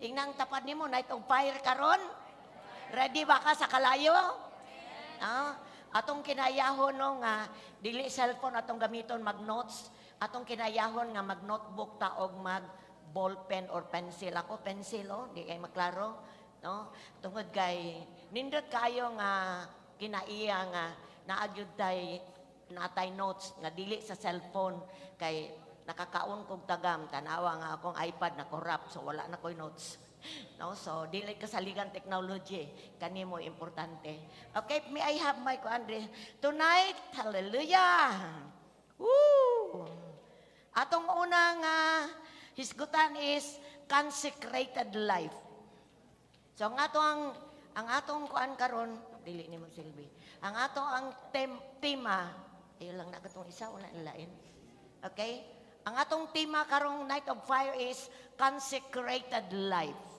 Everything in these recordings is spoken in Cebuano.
Tingnan tapad nimo, night of fire karon. Ready ba ka sa kalayo? Ah, atong kinayahon, no, nga dili cellphone atong gamiton mag-notes, atong kinayahon nga mag-notebook ta og mag ballpen or pencil. Ako pencil, oh, di kay maklaro, no? Tungod kay nindot kayo nga kinaiya nga naagyud tay natay notes nga dili sa cellphone kay nakakaon kog tagam, tanawa nga akong iPad na corrupt, so wala na koy notes. No, so dili kasaligan technology kanimo importante. Okay, may I have my kuan tonight? Hallelujah. Woo! Atong unang hisgutan is consecrated life. So ang atong kuan karon, dili nimo silbi. Ang ato ang tema, ayo lang na katong isa, wala na lain. Okay? Ang atong tema karong Night of Fire is consecrated life.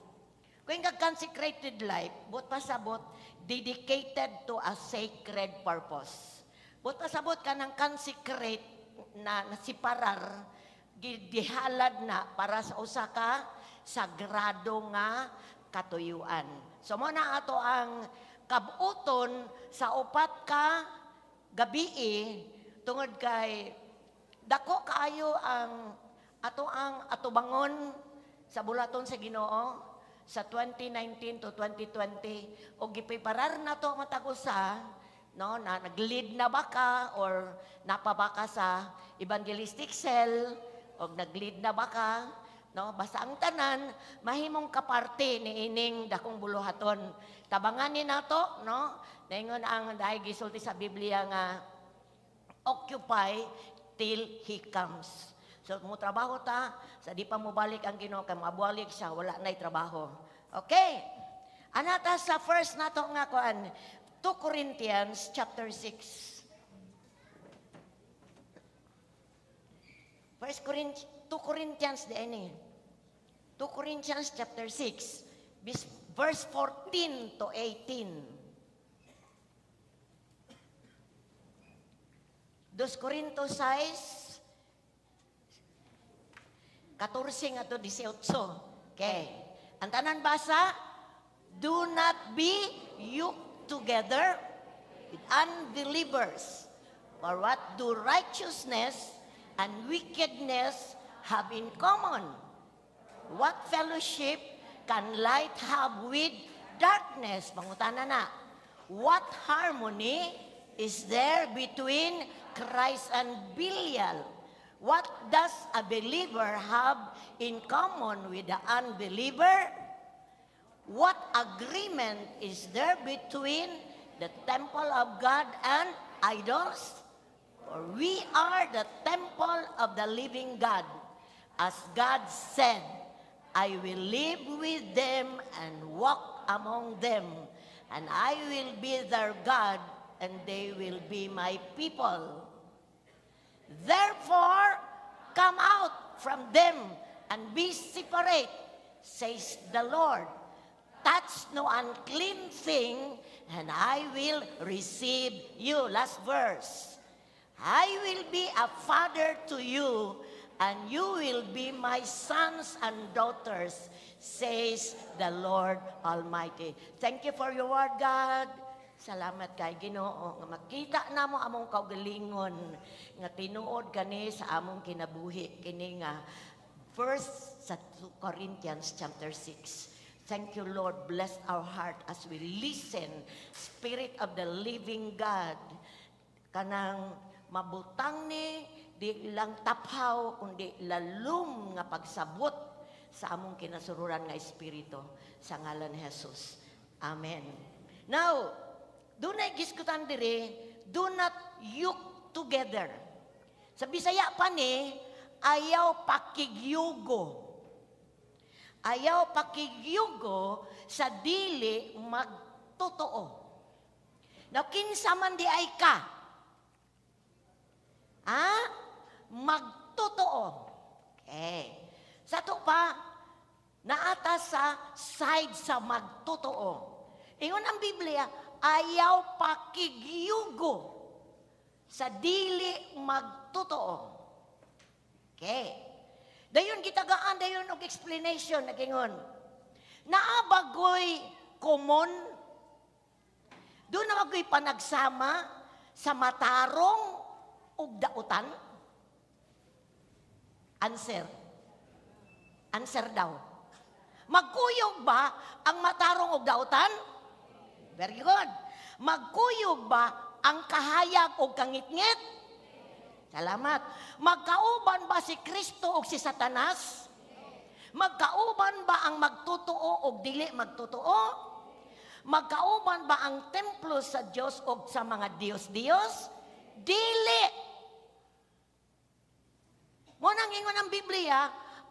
Kung ka consecrated life, buot pasabot, dedicated to a sacred purpose. Buot pasabot ka ng consecrate na nasiparar, gihalad na para sa usa ka sagrado nga katuyuan. So mo na ato ang kabuton sa 4 ka gabii tungod kay dako kaayo ang ato ang atubangon sa bulaton sa Ginoo sa 2019 to 2020 og gipreparar na to matag usa, no, na nag-lead na ba ka or napa ba ka sa evangelistic cell og nag-lead na ba ka, no? Basta ang tanan mahimong kaparte ni ining dakong buluhaton, tabangan ni nato, no? Naingon ang dahil gisulti sa Biblia nga occupy till He comes. So mo trabaho ta sa di pa mobalik ang Ginoo, kay moabalik siya, wala na'y trabaho. Okay. Anata sa first nato nga kuan, 2 Corinthians chapter 6. First Corinthians, 2 Corinthians di ini. 2 Corinthians chapter 6, verse 14 to 18. 2 Corinto 6, 14 nga to 18. Okay. Ang tanan basa, do not be yoked together with unbelievers. For what do righteousness and wickedness have in common? What fellowship can light have with darkness? Pangutana na. What harmony is there between Christ and Belial? What does a believer have in common with the unbeliever? What agreement is there between the temple of God and idols? For we are the temple of the living God. As God said, I will live with them and walk among them, and I will be their God, and they will be my people. Therefore, come out from them and be separate, says the Lord. Touch no unclean thing, and I will receive you. Last verse. I will be a father to you, and you will be my sons and daughters, says the Lord Almighty. Thank you for your word, God. Salamat kay Ginoo nga makita namo among kaugalingon nga tinuod kani sa among kinabuhi kini nga verse sa 2 Corinthians chapter 6. Thank you, Lord. Bless our heart as we listen. Spirit of the living God, kanang mabutang ni di lang taphaw kundi lalom nga pagsabot sa among kinasururan nga espiritu sa ngalan ni Jesus. Amen. Now, dunay gisgutan diri, do not yoke together. Sa Bisaya pa ni, ayaw pakigyugo. Ayaw pakigyugo sa dili magtotoo. Now, kinsa man di ay ka? Ha? Magtotoo. Okay. Sa to pa, naata sa side sa magtotoo. Ingon ang Biblia, ayaw pakigyugo sa dili magtotoo. Okay. Dayon gitagaan dayon og explanation nagingon. Naa ba goy common? Duna ba goy panagsama sa matarong ug dautan? Answer. Answer daw. Magkuyog ba ang matarong ug dautan? Very good. Magkuyog ba ang kahayag ug kangitngit? Salamat. Magkauban ba si Kristo ug si Satanas? Magkauban ba ang magtotoo ug dili magtotoo? Magkauban ba ang templo sa Dios ug sa mga Diyos-Diyos? Dili. Mao nang ingon ang Biblia,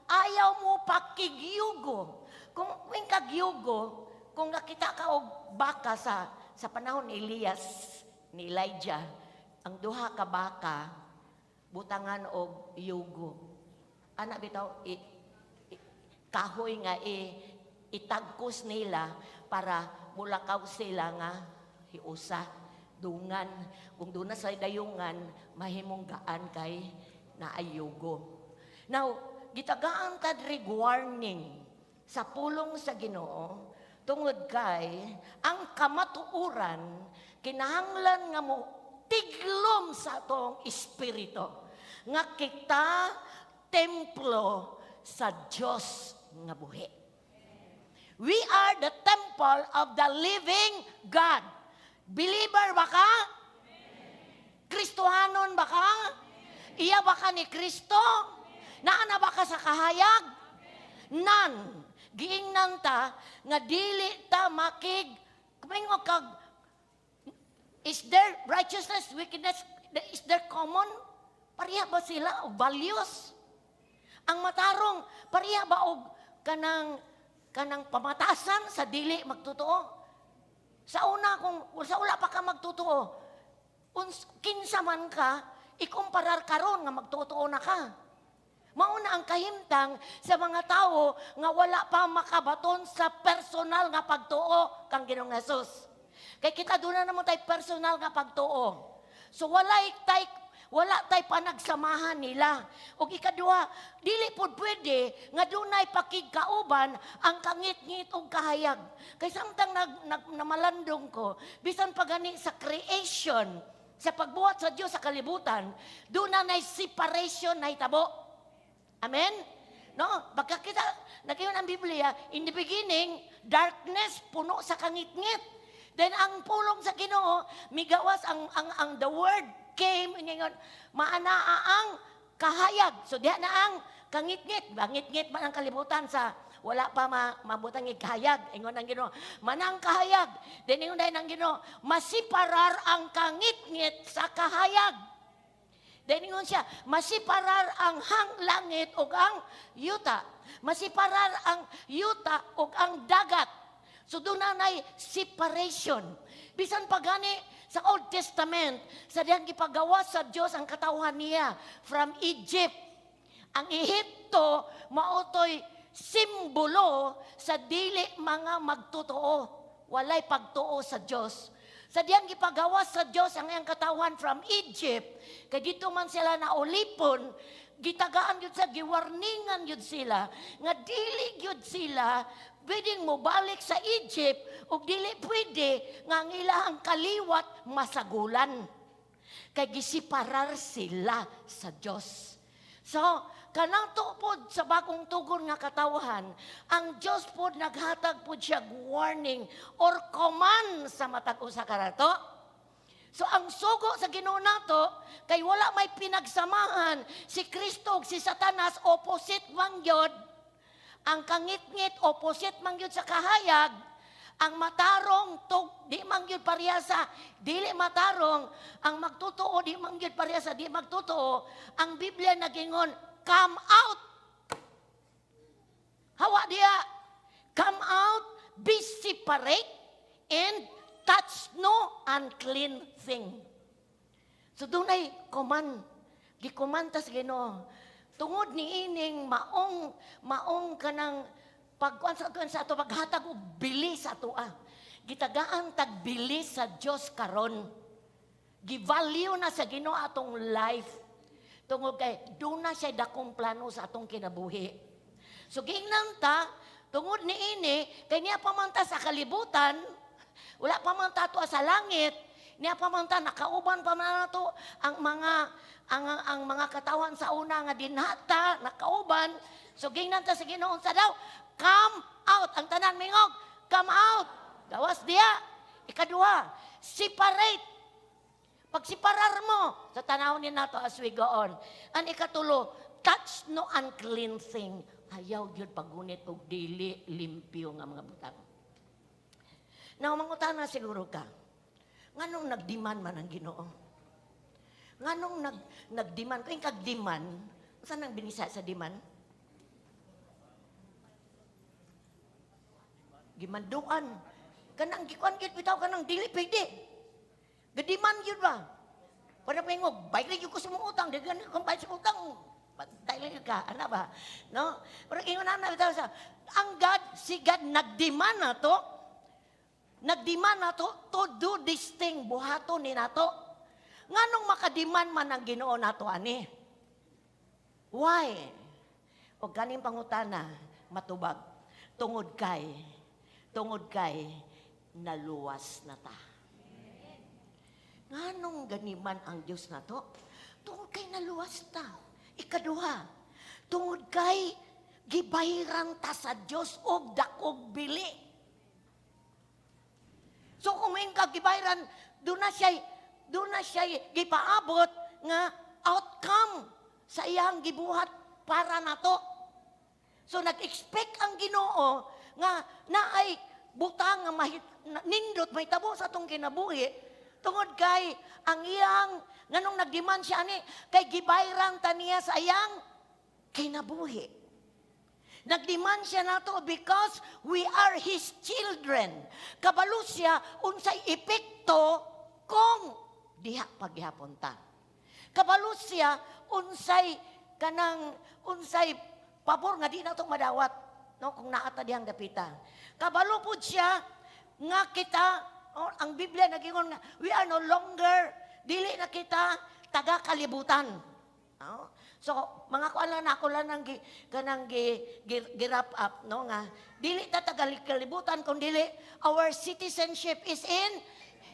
ayaw mo pakigyugo. Kung wing kagyugo, kung nakita ka og baka sa panahon ni Elias, ni Elijah, ang duha ka baka butangan og yugo. Ana bitaw kahoy nga itagkos nila para mulakaw sila nga hiusa dungan. Kung doon na sa dayungan, mahimong gaan kay naayugo. Now, gitagaan ta diri warning sa pulong sa Ginoo tungod kay ang kamatuoran kinahanglan nga mo tiglom sa atong espiritu nga kita templo sa Dios nga buhi. We are the temple of the living God. Believer ba ka? Kristohanon ba ka? Iya ba ka ni Kristo? Naa ba ka sa kahayag? Nan, giingnan ta nga dili ta makig kumingo kag. Is there righteousness, wickedness, is there common? Pareha ba sila og values? Ang matarong, pareha ba og kanang pamatasan sa dili magtotoo? Sa una, kung sa wala pa ka magtotoo, kinsa man ka, ikumparar karon nga magtotoo na ka. Mauna ang kahimtang sa mga tao nga wala pa makabaton sa personal nga pagtuo kang Ginoong Hesus. Kay kita doon na naman tayo personal nga pagtuo. So wala tay panagsamahan nila. Ug ikaduha, dili pud pwede nga dunay pakigkauban ang kangit-ngit ug kahayag. Kay samtang nag namalandong ko, bisan pa gani sa creation, sa pagbuhat sa Dios sa kalibutan, duna nay separation na hitabo. Amen? No, pagkakita, nakiyon ang Biblia, in the beginning, darkness, puno sa kangitngit. Then ang pulong sa Ginoo, migawas ang the word came, ingon, maanaa ang kahayag. So diha na ang kangitngit, bangitngit man ang kalibutan sa wala pa mabutang kahayag. Ingon ang Ginoo, manang kahayag. Then ingon dayon ang Ginoo, masiparar ang kangitngit sa kahayag. Then ingon siya, masiparar ang hang langit ug ang yuta. Masiparar ang yuta ug ang dagat. So doon na nay separation. Bisan pa gani sa Old Testament, sa diyang gipagawas sa Dios ang katawhan niya from Egypt. Ang Ehipto maotoy simbolo sa dili mga magtotoo. Walay pagtuo sa Dios. Sa diyang gipagawas sa Dios ang iyang katawhan from Egypt, kay dito man sila naulipon, gitagaan yun sa giwarningan yun sila nga dili gyud sila pwedeng mobalik sa Egypt ug dili pwede nga ang ilahang kaliwat masagulan. Kay gisiparar sila sa Dios. So, kanang pod sa bagong tugon nga katawhan, ang Dios pod naghatag pod siya warning or command sa matag usa kanato. So ang sugo sa Ginoo nato kay wala may pinagsamahan si Kristo ug si Satanas, opposite man gyud. Ang kangitngit, opposite man gyud sa kahayag. Ang matarong tug di man gyud pareha sa dili matarong, ang magtotoo di man gyud pareha sa di magtotoo. Ang Biblia nagingon, "Come out." Hawa diya. Come out, be separate, and touch no unclean thing. So dunay command. Gicommand ta sa Ginoo. Tungod ni ining maong maong kanang pagkuan sa kuan sa ato, paghatag og bili sa atoa. Gitagaan tag bili sa Dios karon. Givalue na sa Ginoo atong life. Tungod kay duna siya dakong plano sa atong kinabuhi. So giingnan ta tungod Tungod ni ini, kay niya pa man ta sa kalibutan, wala pa man ta sa langit, niya pa man ta, nakauban pa man nato ang mga katawan sa una nga dinhata, nakauban. So gingnan ta sa Ginoo sa daw, "Come out." Ang tanan mingog, "Come out." Gawas diya. Ikaduha, separate. Pagsiparar mo, sa tanaw ni nato as we go on. Ang ikatulo, touch no unclean thing. Ayaw gyud paggunit og dili limpyo nga mga butang. Now, mangutana siguro ka, nganong nagdemand man ang Ginoo? Nganong nagdemand? Kung kag-demand, saan ang binisa sa demand? Gimanduan. Kanang gikuan gyud bitaw, kanang dili pwede. Gadiman gyud ba? Para pingog, bayad gyud ko sa mong utang, di gani kung bayad sa utang. Patay lang ka, ana ba? No? Pero ingon na bitaw sa ang God, si God nagdemand na to. Nagdemand na to to do this thing, buhaton ni nato. Nganong makadiman man ang Ginoo nato ani? Why? O ganing pangutana, matubag. Tungod kay naluwas na ta. Nganong ganiman ang Diyos nato? Tungod kay naluwas ta. Ikaduha, tungod kay gibayran ta sa Diyos og dakog bili. So kung may ka gibayran, doon na siya gipaabot nga outcome sa iyang gibuhat para nato. So nag-expect ang Ginoo nga naay butang nga nindot mahitabo sa atong kinabuhi tungod kay ang iyang, nganong nagdemand siya ani, kay gibayran ta niya sa iyang kinabuhi. Nagdemand siya nato because we are His children. Kabalo siya unsay epekto kung diha paghihapon ta. Kabalo siya unsay kanang unsay pabor nga di nato madawat, no, kung naa ta dihang dapita. Kabalo pud siya nga kita, oh, ang Biblia nagingon nga we are no longer, dili na kita taga kalibutan. No? So, mga kuan lang na ako lang nang gi, kanang gi wrap up, no, nga dili ta taga kalibutan kun dili our citizenship is in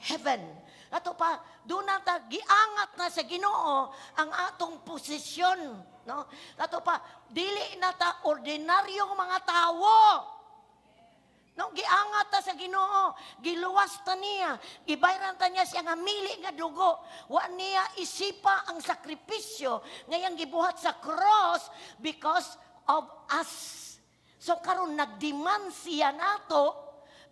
heaven. Ato pa, doon na ta giangat na sa Ginoo ang atong posisyon, no? Ato pa, dili na ta ordinaryong mga tawo. No, giangat ta sa Ginoo, giluwas ta niya, gibayran ta niya siya nga mili nga dugo. Wa niya isipa ang sakripisyo nga iyang gibuhat sa cross because of us. So karon nagdemand siya nato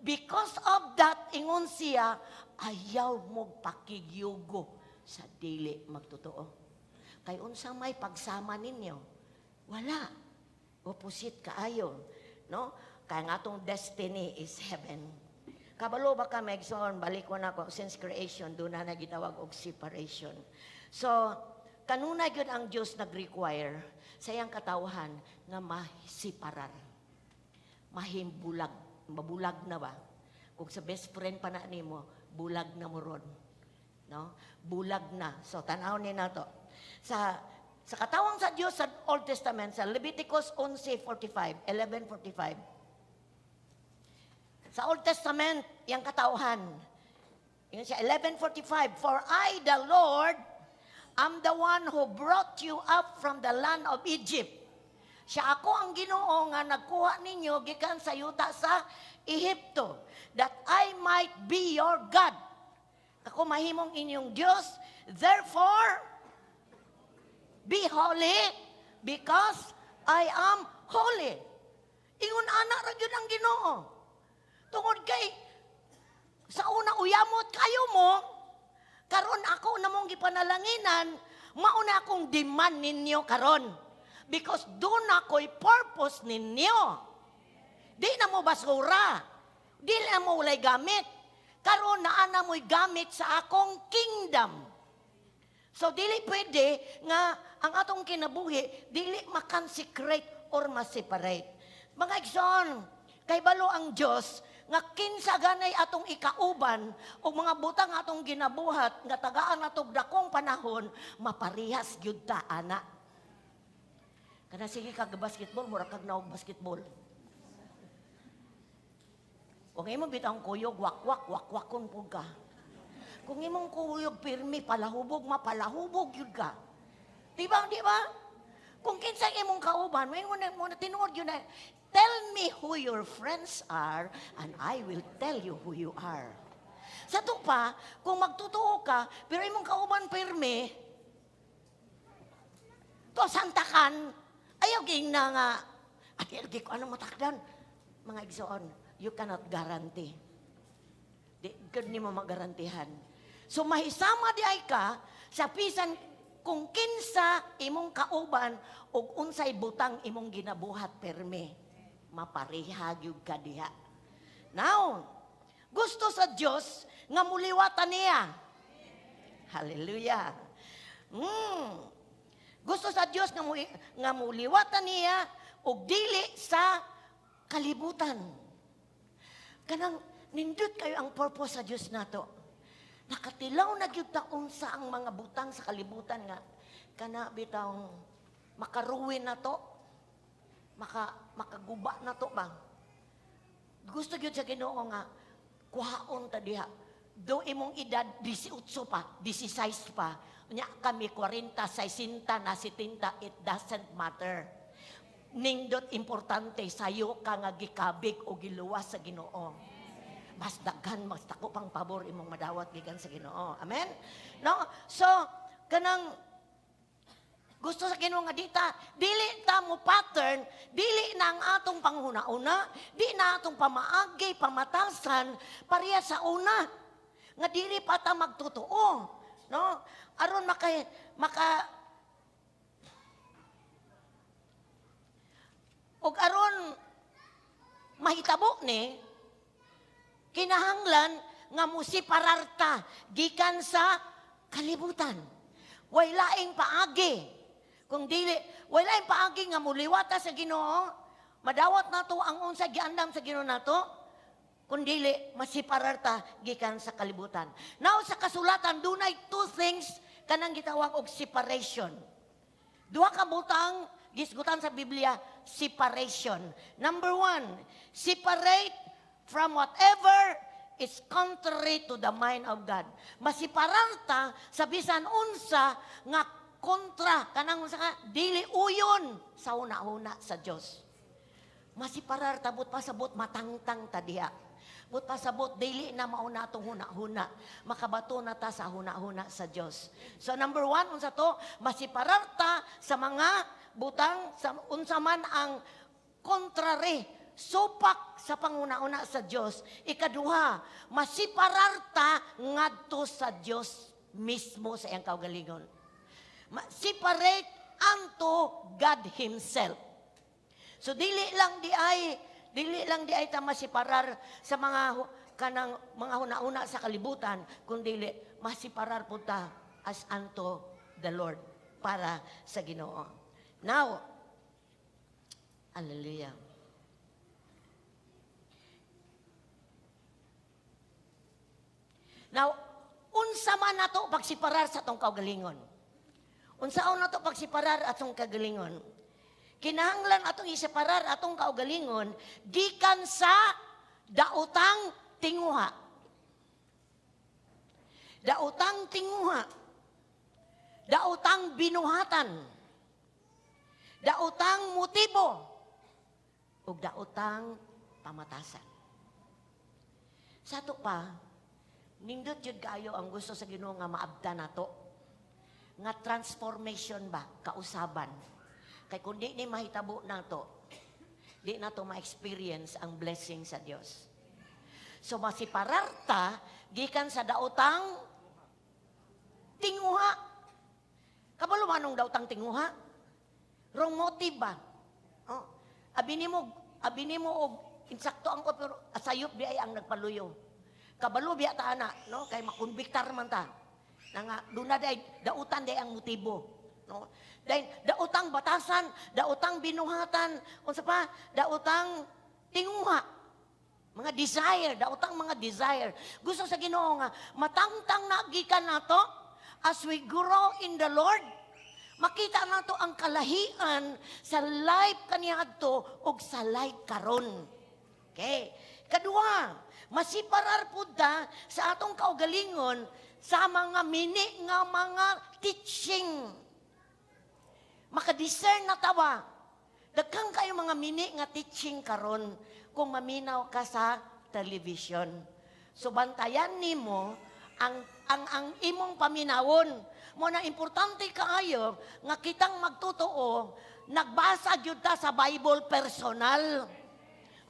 because of that. Ingon siya, "Ayaw mo pakigyugo sa dili magtotoo." Kay unsa may pagsama ninyo? Wala. Opposite kaayo, no? Kaya nga atong destiny is heaven. Kabalo ba ka, Megson, balik ko na ko, since creation, doon na nagitawag og separation. So, kanunay gyud ang Diyos nag-require sa iyang katawhan nga masiparar. Mahimbulag. Mabulag na ba? Kung sa best friend pa na nimo, bulag na mo ron. No? Bulag na. So, tanaw ni nato. Sa katawang sa Diyos sa Old Testament, sa Leviticus 11:45, 11:45, sa Old Testament, yung katauhan. Yun siya, 11:45, "For I, the Lord, am the one who brought you up from the land of Egypt." Siya ako ang Ginoo nga nagkuha ninyo gikan sa yuta sa Ehipto, "that I might be your God." Ako mahimong inyong Diyos. "Therefore, be holy because I am holy." Ingon ana ra gyud ang Ginoo. Tungod kay sa una uyamot kayo mo, karon ako na mong gipanalanginan, mauna akong demand ninyo karon. Because doon ako'y purpose ninyo. Di na mo basura. Di na mo walay gamit. Karon naa na mo'y gamit sa akong kingdom. So dili pwede nga ang atong kinabuhi dili ma-consecrate or ma-separate. Mga igsoon, kay balo ang Dios nga kinsa ganay atong ikauban o mga butang atong ginabuhat nga tagaan natog dakong panahon, maparehas gyud ta ana. Kana sige kag basketball, mura kag naog basketball. Kung imo bitang kuyog, wakwak, wakwakon pud ka. Kung imong kuyog pirmi, palahubog, mapalahubog gyud ka. Di ba? Di ba? Kung kinsa imong kauban, may mo na, mo na tinuod gyud na, "Tell me who your friends are and I will tell you who you are." Sa ato pa, kung magtotoo ka, pero imong kauban pirmi, to santakan, ayaw ging na nga, at ilgi ko ano matakdan. Mga igsoon, you cannot guarantee. Di, gud nimo magarantihan. So mahisama di ay ka sa bisan kung kinsa imong kauban ug unsay butang imong ginabuhat perme. Mapareha gyud ka diha. Now, gusto sa Dios nga muliwatan niya. Hallelujah. Gusto sa Dios nga muliwatan niya ug dili sa kalibutan. Kanang nindot kayo ang purpose sa Dios nato. Nakatilaw na gyud ta unsa ang mga butang sa kalibutan nga kana bitawng makaruin na to, makaguba na to ba. Gusto gyud sa Ginoo nga kuhaon ta diha. Do imong edad 18 pa, 16 pa, nya kami 40, 60 na 70, it doesn't matter. Nindot importante sayo ka nga gikabig o giluwas sa Ginoo. Mas daghan, mas dako pang pabor imong madawat gikan sa Ginoo. Amen? No? So, kanang gusto sa Ginoo nga dita, dili ta mo pattern, dili na ang atong panghuna-una, di na atong pamaagi, pamatasan, pareha sa una. Nga dili pa ta magtotoo. No? Aron maka ug aron mahitabo ni kinahanglan nga musipararta gikan sa kalibutan. Way laing paagi. Kung dili, way laing paagi nga muliwata sa Ginoo, madawat nato ang unsa giandam sa Ginoo nato, kung dili masipararta gikan sa kalibutan. Now sa kasulatan dunay two things kanang gitawag og separation. Duha ka butang gisgutan sa Biblia, separation. Number one, separate from whatever is contrary to the mind of God. Masipararta sa bisan unsa nga kontra kanang unsa ka dili uyon sa una-una sa Dios. Masiparar ta, but pasabot matangtang ta diha. But pasabot dili na mauna atong huna-huna. Makabato na ta sa huna-huna sa Dios. So number one, unsa to? Masiparar ta sa mga butang sa unsa man ang contrary, supak sa panguna-una sa Dios. Ikaduha, masiparar ta ngadto sa Dios mismo sa iyang kaugalingon. Separate unto God Himself. So dili lang di ay ta masiparar sa mga kanang mga huna-huna sa kalibutan, kun dili masiparar pud ta as unto the Lord, para sa Ginoo. Now, hallelujah. Now, unsa man nato pagsiparar sa atong kaugalingon? Unsaon nato pagsiparar atong kaugalingon? Kinahanglan atong iseparar atong kaugalingon gikan sa daotang tinguha. Daotang tinguha. Daotang binuhatan. Daotang motibo. Ug daotang pamatasan. Sa ato pa, nindot jud kaayo ang gusto sa Ginoo nga maabta nato. Nga transformation ba, kausaban. Kay kung di ni mahitabo nato, di nato ma-experience ang blessing sa Dios. So masiparar ta gikan sa daotang tinguha. Kabalo man anong daotang tinguha? Wrong motive ba? Oh. Abi nimo og insakto ang ko pero sayop di ay ang nagpaluyo. Kabalo biya ta ana, no? Kay makonbiktar man ta. Na nga duna day dautan day ang motibo, no? Dahil daotang batasan, daotang binuhatan, unsa pa? Daotang tinguha. Mga desire, daotang mga desire. Gusto sa Ginoo nga matangtang na gikan nato as we grow in the Lord. Makita nato ang kalahian sa life kaniadto ug sa life karon. Okay. Kadua, masiparar pud ta sa atong kaugalingon sa mga mini nga mga teaching. Makadiscern na ta ba? Daghan kayo mga mini nga teaching karon kung maminaw ka sa television. So bantayan nimo ang imong paminawon. Mao na importante kaayo nga kitang magtotoo nagbasa gyud ta sa Bible personal.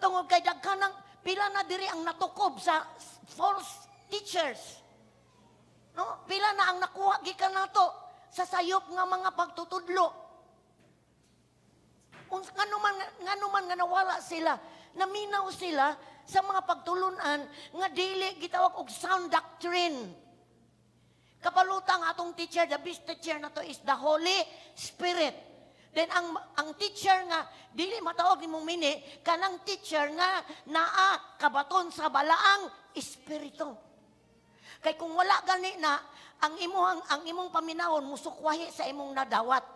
Tungod kay daghan ng pila na diri ang natukob sa false teachers. No? Pila na ang nakuha gikan nato sa sayop nga mga pagtutudlo. Ngano man nga nawala sila, naminaw sila sa mga pagtulunan nga dili gitawag og sound doctrine. Kapalutang atong teacher, the best teacher nato is the Holy Spirit. Then ang teacher nga dili matawag nimong mini, kanang teacher nga naa kabaton sa Balaang Espiritu. Kay kung wala gani na ang imong paminawon musukwahi sa imong nadawat.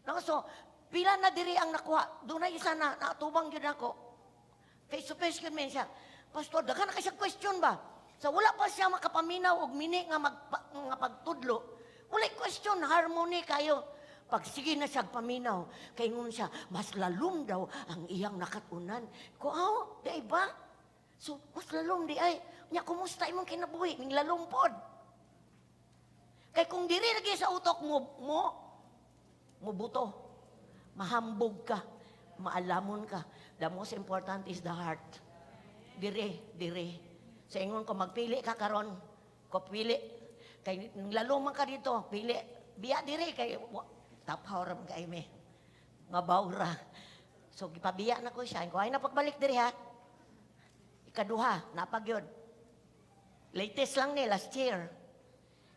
No, so pila na diri ang nakuha. Dunay isa na naatubang gyud ako. Face to face gyud man siya. "Pastor, daghan na kay siya question ba?" So wala pa siya makapaminaw og mini nga pagtudlo. Walay question, harmony kayo. Pag sige na siya paminaw, kay ingon siya, mas lalom daw ang iyang nakatunan. Ko, aw, di ay ba? So, mas lalom di ay. Nya, kumusta imong kinabuhi? Ning lalom pod. Kay kung diri lagi sa utok mo, mo buto, mahambog ka, maalamon ka. The most important is the heart. Dire, dire. Sa ingon ko, magpili ka karon, ko pili. Kay lalo man ka dito, pili. Biya dire kay taphaw ra man kay me. Nga bawra. So gipabiya na ko siya. Ko ay na pagbalik diri ha. Ikaduha, napagyod. Latest lang ni last year.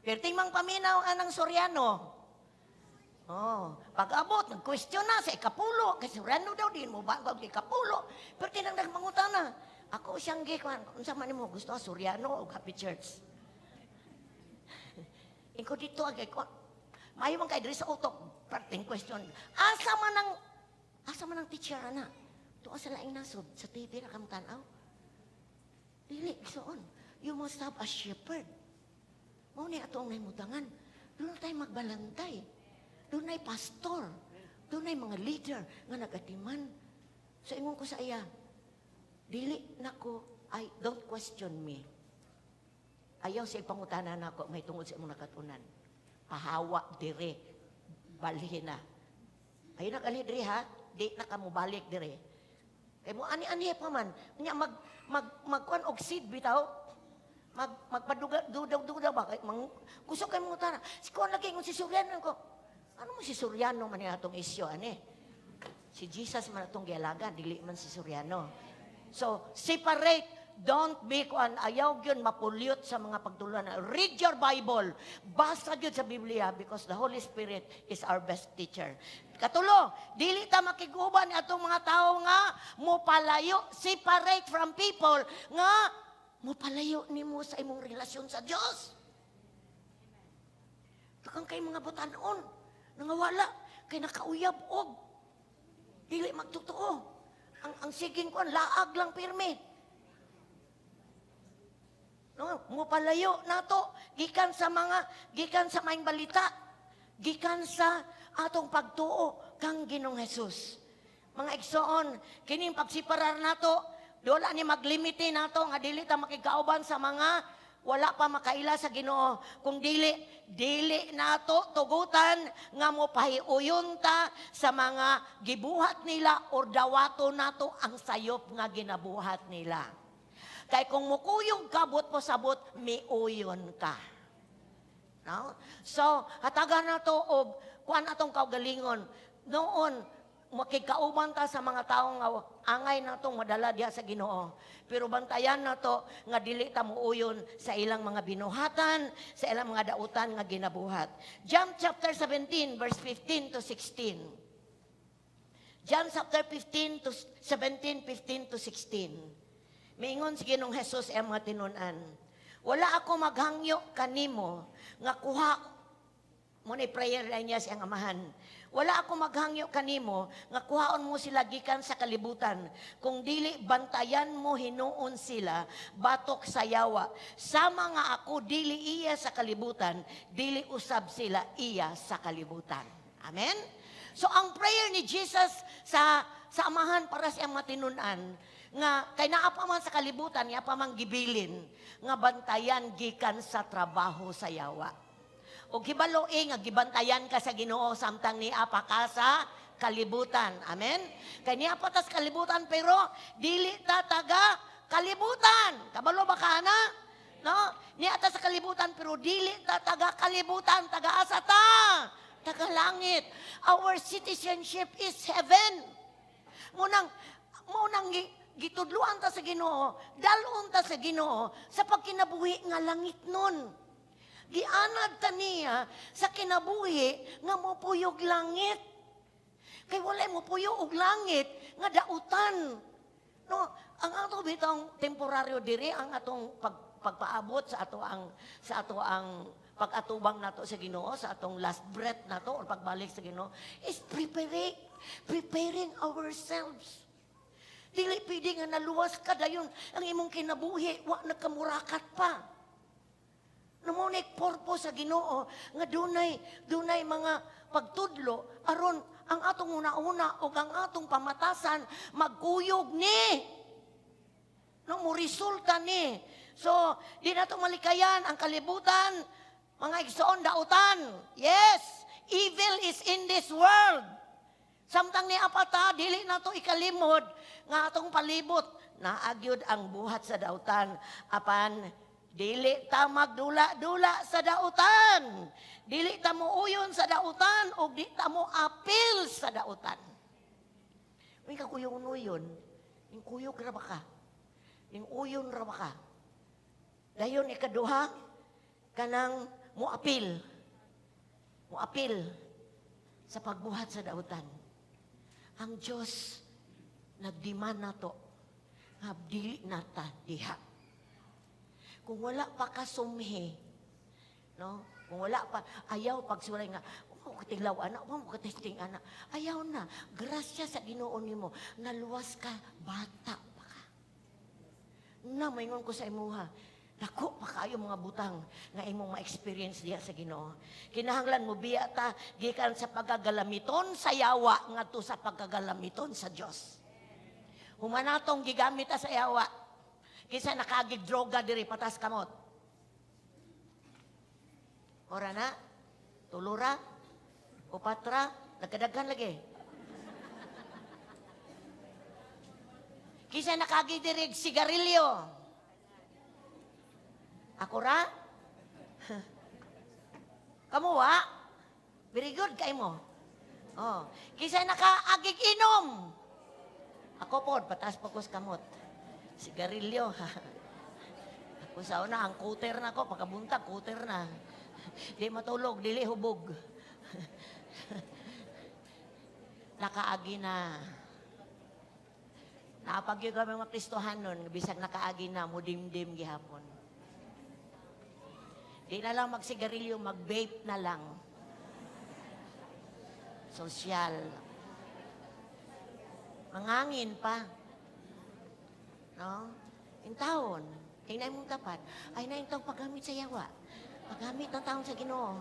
Perting mang paminaw anang Soriano. Oh, pag-abot, nag-question na sa ikapulo. Kay Soriano daw, din mo ba ang ikapulo? Pero tinang nagmangutana. Ako siyang gikuan, unsa man nimo gusto, Soriano o Happy Church? Ikaw dito agay ko. Maayo man kay diri sa utok. Perting question. Asa man ang teacher ana? Tuwa sa laing nasod sa TV na kam tan-aw. Dili gisuon. You must have a shepherd. Mao ni atong nahimutangan. Doon na tayo magbalantay. Doon pastor. Doon mga leader nga nagatiman. So ingon ko sa iya, dili nako, ay don't question me. Ayaw sa ipangutana nako may tungod sa imong nakatunan. Pahawa dire. Balhin na. Ayaw na kali dire ha. Di na ka mobalik dire. Kay mo ani-ani pa man. Nya mag mag magkuan og seed bitaw. Magpaduga dudaw dudaw ba kay mang gusto kay mangutana. Si kuan lagi ingon si Soriano ko. Ano mo si Soriano man ni atong isyo ani? Si Jesus man atong gialagan, dili man si Soriano. So, separate. Don't be kuan, ayaw gyud mapollute sa mga pagtulunan. Read your Bible. Basa gyud sa Biblia because the Holy Spirit is our best teacher. Katulo, dili ta makiguban atong mga tao nga mopalayo, separate from people nga mopalayo nimo sa imong relasyon sa Dios. Daghan kay mga batanon nangawala kay nakauyab og dili magtotoo. Ang siging kuan laag lang pirmi. No, mopalayo nato gikan sa maayong balita, gikan sa atong pagtuo kang Ginoong Hesus. Mga igsoon, kining pagsiparar nato, wala ni maglimite nato nga dili ta makigkauban sa mga wala pa makaila sa Ginoo. Kung dili, dili nato tugutan nga mo pahiuyon ta sa mga gibuhat nila or dawato nato ang sayop nga ginabuhat nila. Kay kung mukuyog ka, buot pasabot, miuyon ka. No? So, hatagan nato og kuan atong kaugalingon. Noon, makikauban ta sa mga tawo nga angay natong madala diha sa Ginoo. Pero bantayan nato nga dili ta muuyon sa ilang mga binuhatan, sa ilang mga dautan nga ginabuhat. John chapter 17 verse 15 to 16. John chapter 15 to 17, 15 to 16. Miingon si Ginoong Jesus ang mga tinun-an. "Wala ako maghangyo kanimo nga kuha mo ni," prayer na niya siyang amahan. "Wala ako maghangyo kanimo nga kuhaon mo sila gikan sa kalibutan, kung dili bantayan mo hinuon sila batok sa yawa. Sama nga ako dili iya sa kalibutan, dili usab sila iya sa kalibutan." Amen? So ang prayer ni Jesus sa Amahan para sa iyang matinunan nga kay naa pa man sa kalibutan, niya pa man gibilin nga bantayan gikan sa trabaho sa yawa. O hibalo nga gibantayan ka sa Ginoo samtang nia pa ka sa kalibutan. Amen? Kay nia pa ta sa kalibutan pero dili ta taga kalibutan. Kabalo ba ka na? No? Nia ta sa kalibutan pero dili ta taga kalibutan, taga asa ta? Taga langit. Our citizenship is heaven. Munang gitudluan ta sa Ginoo, dalon ta sa Ginoo sa pagkinabuhi nga langit nun. Gianad ta niya sa kinabuhi nga mopuyog langit. Kay walay mopuyo og langit nga dautan. No, ang ato bitong temporaryo diri, ang atong pagpaabot sa ato ang pag-atubang nato sa Ginoo, sa atong last breath nato or pagbalik sa Ginoo, is preparing ourselves. Dili pwede nga naluwas ka, dayon ang imong kinabuhi wa nagkamurakat pa. Mao nay purpose sa Ginoo nga dunay mga pagtudlo aron ang atong una-una o ang atong pamatasan magkuyog ni. No, mo resulta ni. So, di nato malikayan ang kalibutan, mga igsoon, dautan. Yes, evil is in this world. Samtang nia pa ta, dili nato ikalimod nga atong palibot, naa gyud ang buhat sa dautan. Apan, dili ta magdula-dula sa dautan. Dili ta muuyon sa dautan o di ta mo apil sa dautan. Uy, kakuyon-uyon. Ning kuyog ra ba ka? Ning uyon ra ba ka? Dayon ikaduha, kanang moapil. Moapil sa pagbuhat sa dautan. Ang Diyos nagdemand nato nga dili nata diha. Kung wala pa ka sumhi, no? Kung wala pa, ayaw pagsulay nga, "Wa mo katiglaw ana, wa mo katesting ana." Ayaw na, grasya sa Ginoo nimo, naluwas ka, bata pa ka. Na, maingon ko sa imuha, dako pa kayo mga butang nga imong ma-experience diha sa Ginoo. Kinahanglan mo biya ta gikan sa pagkagalamiton sa yawa ngadto sa pagkagalamiton sa Dios. Humanatong gigamit ta sa yawa. Kinsa nakaagig droga diri, pataas kamot? Ora na? Tulura? Upatra? Nagkadaghan lagi. Kinsa nakaagi diri sigarilyo? Ako ra? Kamu wa? Very good kay mo. Oh. Kinsa nakaagig inom? Ako pod, pataas pa ko sa kamot. Sigarilyo. Ako sa una, ang kuter na ko, pagkabuntag, kuter na. Di matulog, dili hubog. Nakaagi na. Napagyo kami mga Kristohanon, bisag nakaagi na, mudimdim gihapon. Di na lang magsigarilyo, mag-vape na lang. Social. Mangangin pa. No? Intawon. Tingnan mong tapat. Ay na intawon paggamit sa yawa. Paggamit ng taon sa Ginoo.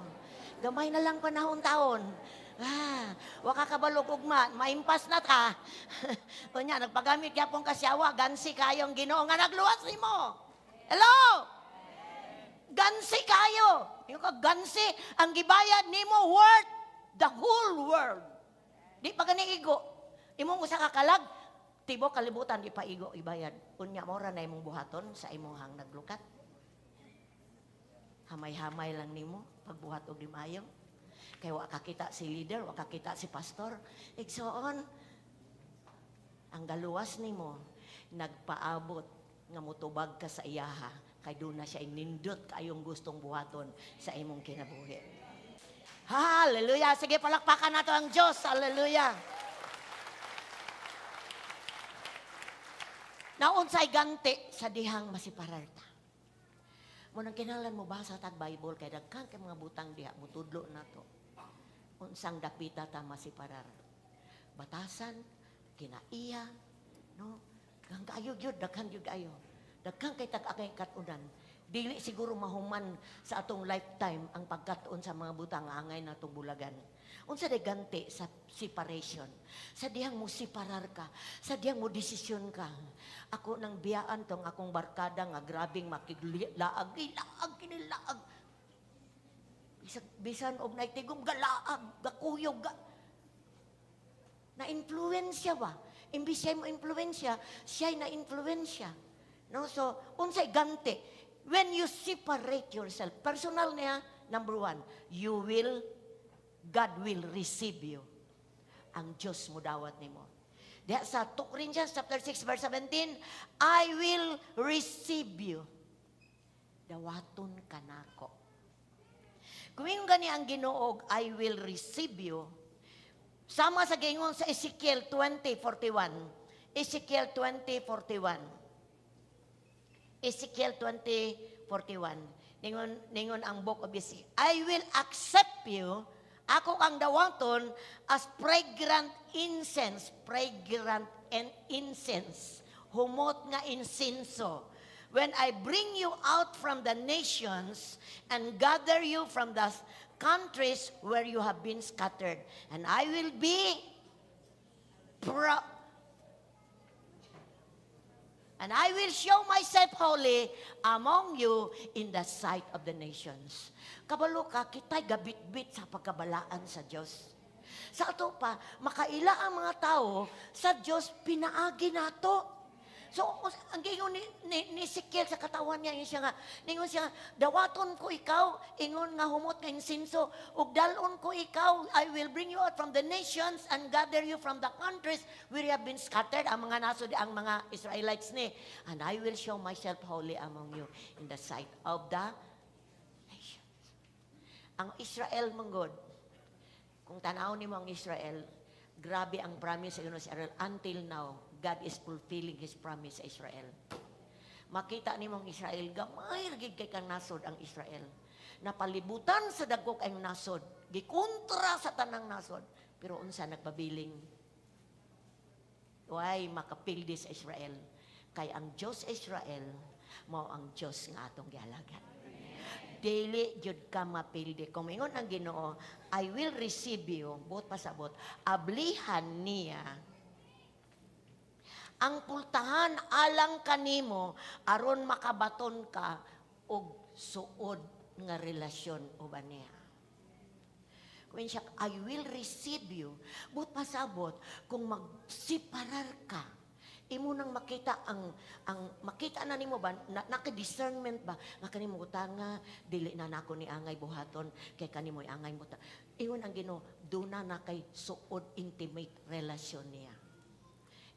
Gamay na lang panahon taon. Ah, waka kabalog ugma, maimpas na ta. Unya, nagpagamit gyapon ka sa yawa, gansi kayong Ginoo nga nagluwas nimo. Hello? Gansi kayo. Yung ka gansi, ang gibayad nimo worth the whole world. Di pa gani igo. Imong usa ka kalag, tibuok kalibutan di pa igo ibayad. Unya mo ra na imong buhaton sa imong naglukat. Hamay-hamay lang nimo pagbuhat og di maayo. Kay wa kakita si leader, wa kakita si pastor. Igsoon, ang galuwas nimo nagpaabot nga motubag ka sa iyaha kay doon na siya inindot kayong gustong buhaton sa imong kinabuhi. Hallelujah! Sige, palakpakan nato ang Diyos. Hallelujah! Naunsay ganti sa dihang masiparar ta. Mo nang kinahanglan mo basa tag Bible kay daghan kay mga butang diha mutudlo nato. Unsang dapita ta maseparar? Batasan, kinaiya, no? Daghan kaayo gyud, daghan gyud kaayo. Daghan kay tag-angay kat-unan. Dili siguro mahuman sa atong lifetime ang pagkat-on sa mga butang nga angay natong bulagan. Unsa day ganti sa separation? Sa dihang mo separar ka, sa dihang mo desisyon ka. Ako nang biyaan tong akong barkada nga grabing makilaag, ilaag kini laag. Bisan og naitigom galaag, gakuyog ga. Na-influensya ba? Imbis siya mo influensya, siya'y na-influensya. No? So, unsay ganti? When you separate yourself, personal niya, number one, God will receive you. Ang Diyos mo dawat nimo. Diha sa 2 Corinthians chapter 6 verse 17, "I will receive you." Dawaton ka nako. Kung ingon gani ang Ginoo, "I will receive you," sama sa giingon sa Ezekiel 20:41. Ezekiel 20:41. Ezekiel 20:41. Ningon ang Book of Ezekiel, "I will accept you, ako kang dawaton as fragrant incense," fragrant and incense, humot nga insenso, "when I bring you out from the nations and gather you from the countries where you have been scattered. And I will be pro And I will show myself holy among you in the sight of the nations." Kabalo ka, kita'y gabitbit sa pagkabalaan sa Diyos. Sa ato pa, makaila ang mga tao sa Diyos, pinaagi nato. So, ang giingon ni Ezekiel sa katawan niya, ingon siya nga, ningon siya nga, "Dawaton ko ikaw," ingon nga humot nga insinso, "ug dalon ko ikaw, I will bring you out from the nations and gather you from the countries where you have been scattered," ang mga nasod, ang mga Israelites ni, "and I will show myself holy among you in the sight of the nations." Ang Israel manggod, kung tanaw nimo ang Israel, grabe ang promise sa Ginoo sa Israel. Until now, God is fulfilling His promise sa Israel. Makita nimo ang Israel, gamay ra gid kay kang nasod ang Israel. Napalibutan sa dagko kayong nasod, gikontra sa tanang nasod, pero unsa nagpabiling? Way makapildi sa Israel? Kay ang Diyos Israel, mao ang Diyos nga atong gialagad. Dili jud ka mapildi. Kung mingon ang Ginoo, "I will receive you," buot pasabot, ablihan niya ang pultahan alang kanimo aron makabaton ka og suod nga relasyon uban niya. Kung siya, "I will receive you." Buot pasabot, kung magseparar ka, imo nang makita ang makita na nimo ba na, naka-discernment ba nga kani mo nga dili na nako ni angay buhaton kay kani mo angay mo. Ingon ang Ginoo, duna na kay suod intimate relasyon niya.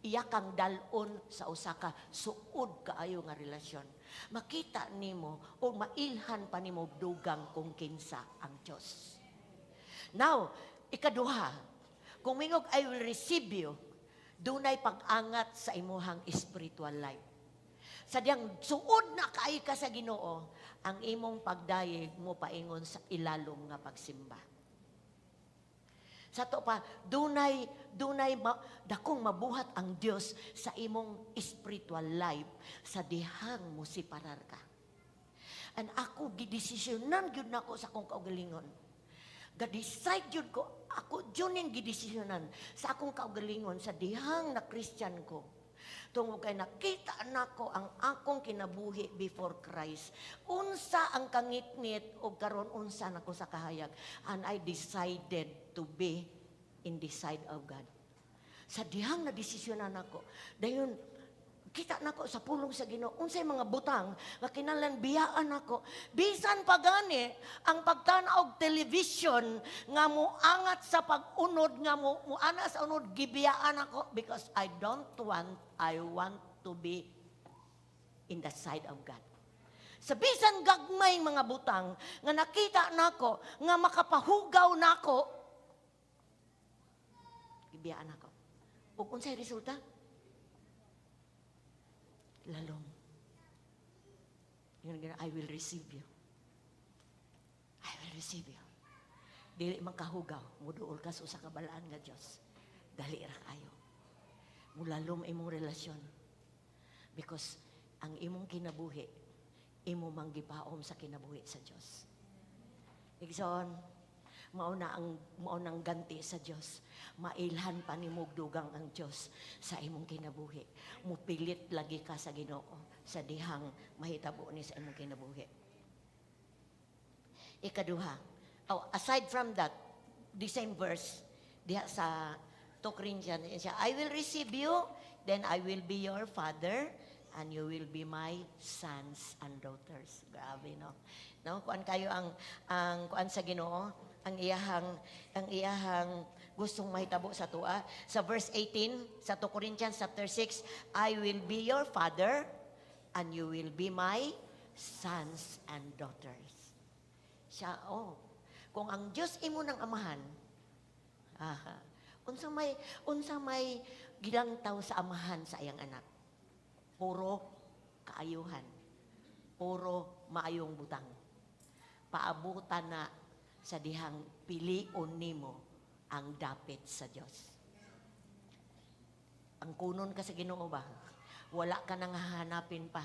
Iya kang dalon sa usa ka suod kaayo nga relasyon. Makita nimo o mailhan pa nimo dugang kung kinsa ang Dios. Now, ikaduha, kung mingog "I will receive you," dunay pag-angat sa imuhang spiritual life. Sa diyang suod na kaayo ka sa Ginoo, ang imong pagdayeg mo paingon sa ilalom nga pagsimba. Sa to pa, dunay dakong mabuhat ang Dios sa imong spiritual life sa dihang mo separar ka. And ako, gidesisyonan gyud nako sa akong kaugalingon. Ga-decide gyud ko, ako gyud ning gidesisyonan sa akong kaugalingon sa dihang na Christian ko. Tungod kay nakita nako ang akong kinabuhi before Christ. Unsa ang kangitngit o karon unsa nako sa kahayag. And I decided to be in the side of God. Sa dihang na desisyonan nako, dayon kita nako sa pulong sa Ginoo unsay mga butang nga kinahanglan biyaan nako, bisan pa gani ang pagtan-aw og television nga moangat sa pag-unod, nga mo muana sa unod, gibiyaan ako because I don't want, I want to be in the side of God. Sa bisan gagmay mga butang nga nakita nako nga makapahugaw nako, gibiyaan ako. Ug unsay resulta? Lalom. Yun, "I will receive you. I will receive you." Dili man kahugaw, muduol ka sa usa ka balaan nga Dios. Dali ra kayo. Mulalom imong relasyon. Because ang imong kinabuhi, imo mang gipaom sa kinabuhi sa Dios. Igsoon, mao nang ganti sa Dios. Mailhan pa nimo og dugang ang Dios sa imong kinabuhi. Mupilit lagi ka sa Ginoo sa dihang mahitabo ni sa imong kinabuhi. Ikaduha. Oh, aside from that, the same verse diha sa 2 Corinthians siya, "I will receive you, then I will be your father, and you will be my sons and daughters." Grabe, no? No, kuan kayo ang kuan sa Ginoo, ang iyahang gustong mahitabo sa atoa. Sa verse 18 sa 2 Corinthians chapter 6, "I will be your father, and you will be my sons and daughters." Siya, oh, kung ang Diyos imo ng amahan, ah, unsa may gilangtaw sa amahan sa iyang anak? Puro kaayuhan. Puro maayong butang. Paabutan na sa dihang pilion nimo ang dapit sa Dios. Ang kunon ka sa Ginoo ba? Wala ka nang hahanapin pa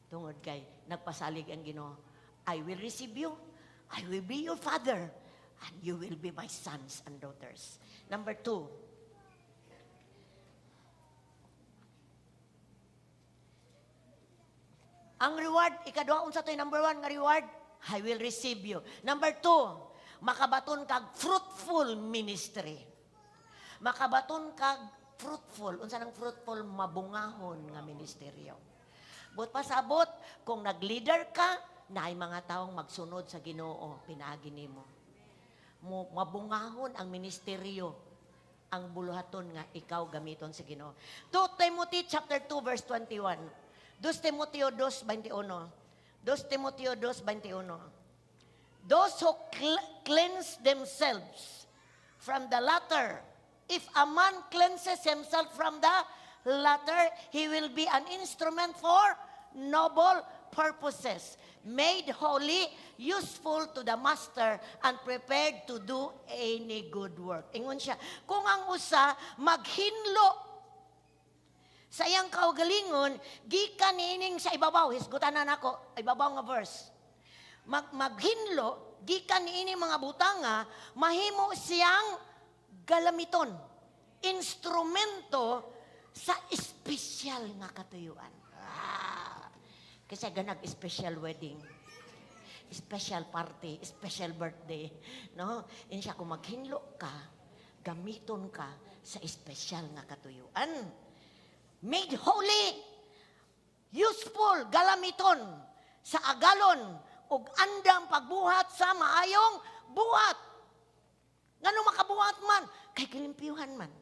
tungod kay nagpasalig ang Ginoo. "I will receive you. I will be your father and you will be my sons and daughters." Number two, ang reward, ikaduha, unsa to'y number one nga reward? "I will receive you." Number two, makabaton kag fruitful ministry. Makabaton kag fruitful. Unsa nang fruitful? Mabungahon nga ministeryo. But pasabot, kung nag-leader ka, naay mga taong magsunod sa Ginoo, pinaagi nimo. Mo mabungahon ang ministeryo, ang buluhaton nga ikaw gamiton sa Ginoo. 2 Timothy chapter 2 verse 21. 2 Timoteo 2:21. 2 Timoteo 2:21. "Those who cleanse themselves from the latter, if a man cleanses himself from the latter, he will be an instrument for noble purposes, made holy, useful to the master, and prepared to do any good work." Ingon siya, kung ang usa maghinlo sa iyang kaugalingon, gikan niining sa ibabaw, hisgutan na nako, ibabaw nga verse. Maghinlo, gikan niini mga butanga, mahimo siyang galamiton, instrumento sa espesyal nga katuyuan. Ah, kasi ganag special wedding, special party, special birthday, no? Ingon siya, kung maghinlo ka, gamiton ka sa espesyal nga katuyuan. Made holy, useful, galamiton sa agalon ug andam pagbuhat sa maayong buhat. Ngano makabuhat man? Kay gilimpyuhan man.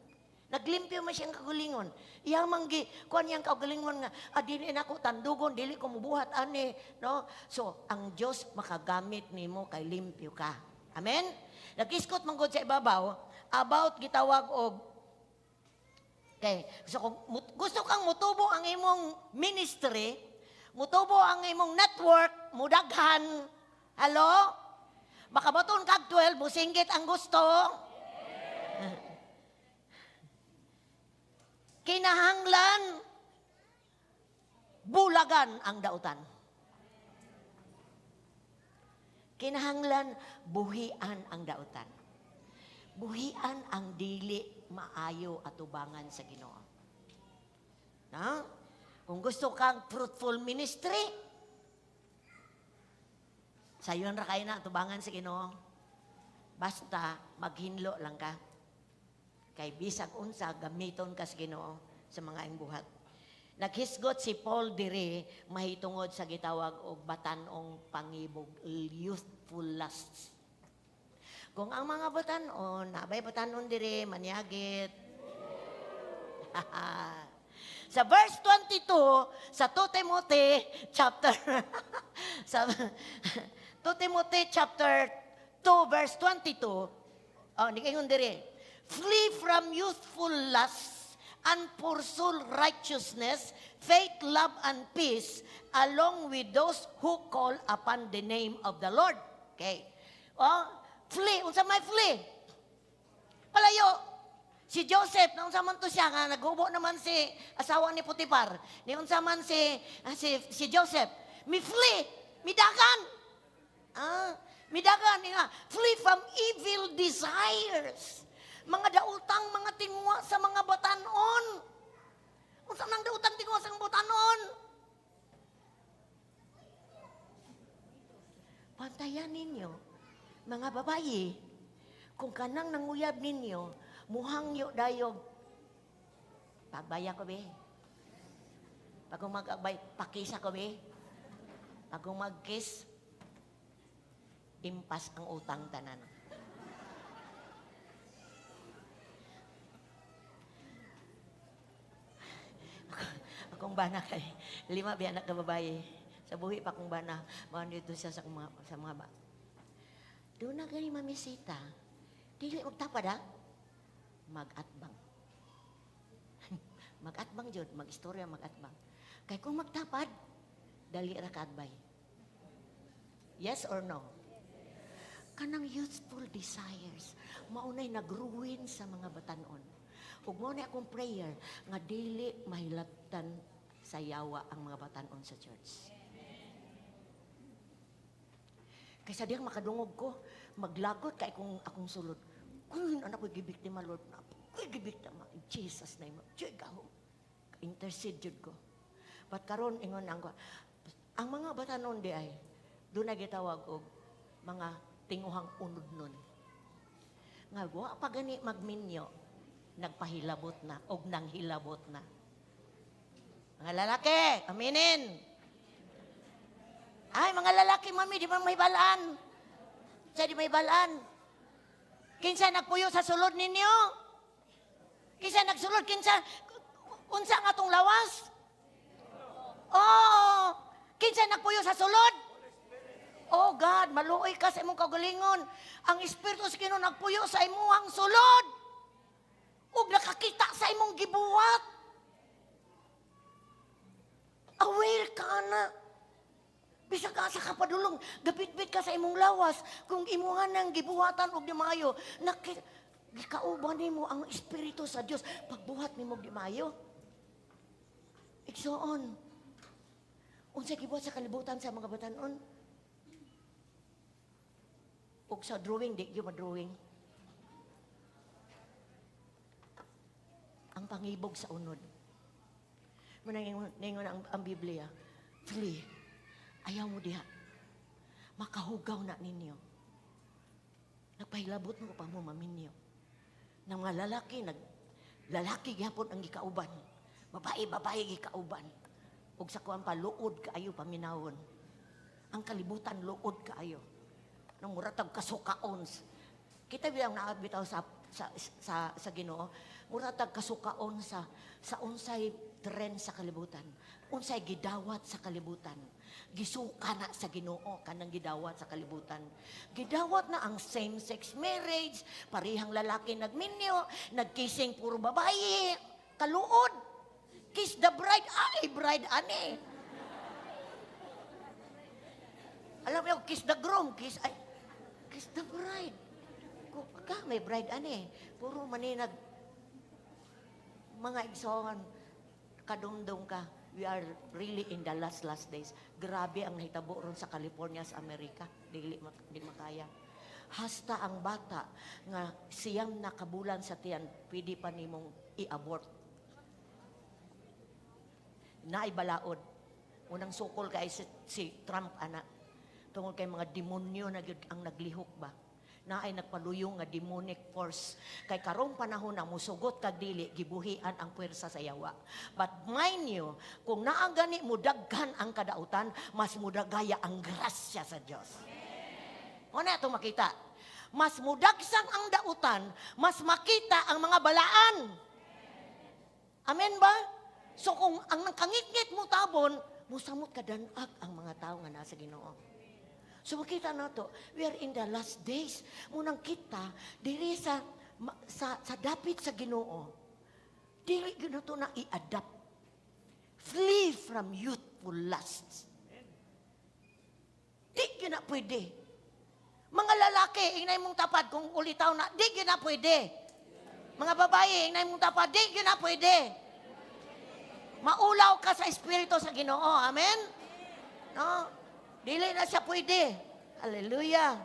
Naglimpyo man siyang kaugalingon. Iyang manggi, kuan niyang kaugalingon nga, ah, dili nako tandugon, dili ko mubuhat ani, no? So, ang Dios makagamit nimo kay limpyo ka. Amen? Nagisgot man gud sa ibabaw about gitawag og. Okay. So kung gusto kang mutubo ang imong ministry, mutubo ang imong network, mudaghan, hello? Makabaton kag 12, musinggit ang gusto. Kinahanglan bulagan ang dautan. Kinahanglan buhian ang dautan. Buhian ang dili maayo atubangan sa Ginoo. Na? Kung gusto kang fruitful ministry, sayon ra kayo na atubangan sa Ginoo. Basta maghinlo lang ka. Kay bisag unsa gamiton ka sa Ginoo sa mga imbuhat. Naghisgot si Paul diri mahitungod sa gitawag og batan-ong pangibog, youthful lusts. Kung ang mga batan-on, nabay batan-on diri, manyagit. Sa verse 22, sa 2 Timothy chapter sa 2 Timothy chapter 2 verse 22, oh, niingon diri, "Flee from youthful lusts and pursue righteousness, faith, love, and peace, along with those who call upon the name of the Lord." Okay. Oh, flee Flee. Unsa may flee? Palayo. Si Joseph, naunsa man to siya, nga naghubo naman si asawa ni Potiphar. Niunsa man si Joseph, mi flee, midagan. Midagan nga, flee from evil desires. Mga dautang mga tinguha sa mga batanon. Unsa nang dautang tinguha sa mga batanon? Pantayan ninyo, mga babayi, kung kanang nanguyab ninyo, muhangyo dayog, pagbaya ko be. Pag mag-agbay, pakisa ko be. Pag mag-kiss, impas ang utang tanan. Akong bana kay lima biya anak ka babae. Sa buhi pa akong bana, mao dito siya sa mga ba. Doon na gani mamisita. Dili magtapad ha. Mag-atbang. Mag-atbang jud, mag-istorya mag-atbang. Kay kung magtapad, dali ra ka adbay. Yes or no? Kanang youthful desires, maunay nagruin sa mga batanon. Ug mao ni akong prayer nga dili mahilabtan sa yawa ang mga batanon sa church. Kaysa diyang makadungog ko, maglagot kay kung akong sulod. Kuy, anak ko gibiktima, Lord. Kuy, gibiktima. In Jesus' name. Diyo, gahom. Intercede jud ko. But karon ingon ang ang mga batanon di ay, doon na gitawag og mga tinguhang unod nun. Nga, wa pa gani magminyo, nagpahilabot na, og nanghilabot na. Mga lalaki, aminin. Ay, mga lalaki, mami, di ba may balaan? Sa di may balaan? Kinsa nagpuyo sa sulod ninyo? Kinsa nagsulod? Kinsa? Unsa nga atong lawas? Oh, kinsa nagpuyo sa sulod? Oh God, maluoy ka sa imong kaugalingon. Ang Espiritu sa Ginoo nagpuyo sa imong sulod. Ug nakakita sa imong gibuhat. Aware ka na. Bisag ka sa kapadulong, gabitbit ka sa imong lawas. Kung imuha nang gibuhatan og di maayo, gikauban nimo ang Espiritu sa Dios pagbuhat nimo og di maayo. Igsoon. Unsa gibuhat sa kalibutan sa mga batanon? Og sa drawing, di gyud ma-drawing. Ang pangibog sa unod. Munang ningon ang Biblia, flee. Ayaw mo diha. Makahugaw na ninyo. Nagpahilabot mo pa mo maminyo. Nang mga lalaki, lalaki gyapon ang gikauban. Babae, babae gikauban. Ug sa kuan pa, luod kaayo paminawon. Ang kalibutan, luod kaayo. Nang muratag kasukaon. Kita bilang naat bitaw sa Ginoo, muratag kasukaon sa unsay trend sa kalibutan, unsay gidawat sa kalibutan. Gisuka na sa Ginoo kanang gidawat sa kalibutan. Gidawat na ang same-sex marriage, parihang lalaki nagminyo, nagkissing puro babae, kaluod. Kiss the bride, ay bride ani. Alam mo, kiss the groom, kiss ay kiss the bride. Ka may bride ani, puro maninag mga igsoon, kadumdum ka. We are really in the last, last days. Grabe ang nahitabo ron sa California, sa Amerika. Dili, di makaya. Hasta ang bata nga 9 na kabulan sa tiyan, pwede pa nimong i-abort. Naibalaod. Unang sukol kay si Trump, ana. Tungod kay mga demonyo na gyud ang naglihok ba. Naay nagpaluyong nga demonic force. Kay karong panahon na musugot kag dili, gibuhian ang puwersa sa yawa. But mind you, kung naa gani mudaghan ang kadautan, mas mudagaya ang grasya sa Dios. O na itong makita. Mas mudagsang ang dautan, mas makita ang mga balaan. Amen ba? So kung ang kangitngit mo tabon, musamot kadanag ang mga tao nga nasa Ginoo. So makita na to, we are in the last days. Munang kita, diri sa dapit sa Ginoo, diri gyud nato na i-adapt. Flee from youthful lusts. Di gyud na pwede. Mga lalaki, ingnay mong tapad kung ulitaw na, di gyud na pwede. Mga babae, ingnay mong tapad, di gyud na pwede. Maulaw ka sa espiritu sa Ginoo. Amen? No? Dili na siya pwede. Hallelujah.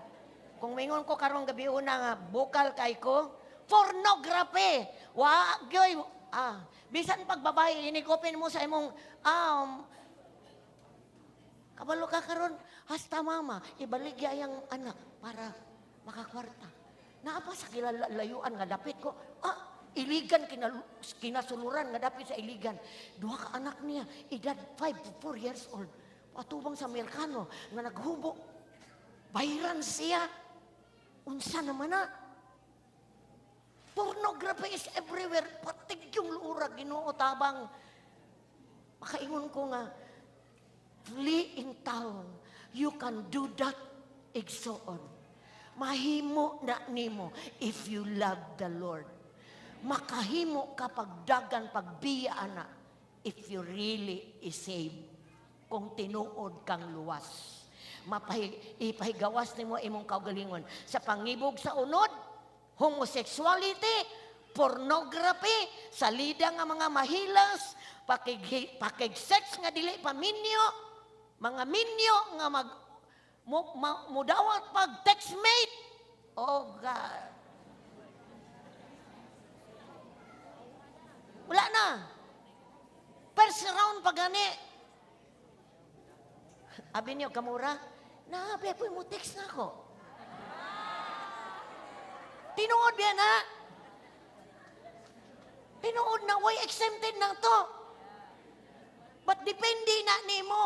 Kung mingon ko karong gabi una nga bukal kay ko, pornography. Wa gyoy bisan pag babae inig-open mo sa imong kabalo ka karon hasta mama ibaligya yang anak para makakwarta. Naa pa sa kilalayuan nga dapit ko, Iligan kinasuluran nga dapit sa Iligan. Duha ka anak niya, edad 5 to 4 years old. Atubang sa Amerikano nga naghubo. Bayran siya. Unsa naman na? Pornography is everywhere. Patig yung luura, Ginoo tabang. Makaingon ko nga, flee in town. You can do that, igsoon. Mahimo na nimo if you love the Lord. Makahimo ka pagdagan, pagbiya ana, if you really is saved. Kung tinuod kang luwas. Ipahigawas nimo imong kaugalingon sa pangibog sa unod, homosexuality, pornography, salida nga mga mahilas, pakig sex nga dili pa minyo, mga minyo nga mag mo, ma, mudawat pag textmate. Oh God. Wala na. First round pa gani. Abi niyo, kamura, naabi po mo text na ako. Tinuod biya na. Tinuod na, way exempted na to. But depende na nimo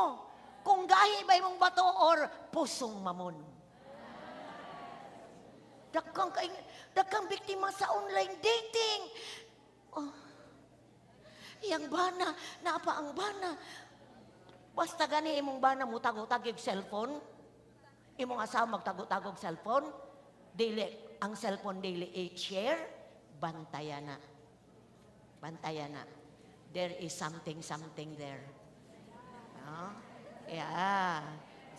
kung gahi ba imong bato or pusong mamon. Daghang biktima sa online dating. Oh. Iyang bana, naapa ang bana. Basta gani imong bana mo tago-tagig cellphone. Imong asawa magtago-tagog cellphone. Dili, ang cellphone dili i-share, bantayan na. Bantayan na. There is something, something there. No? Yeah.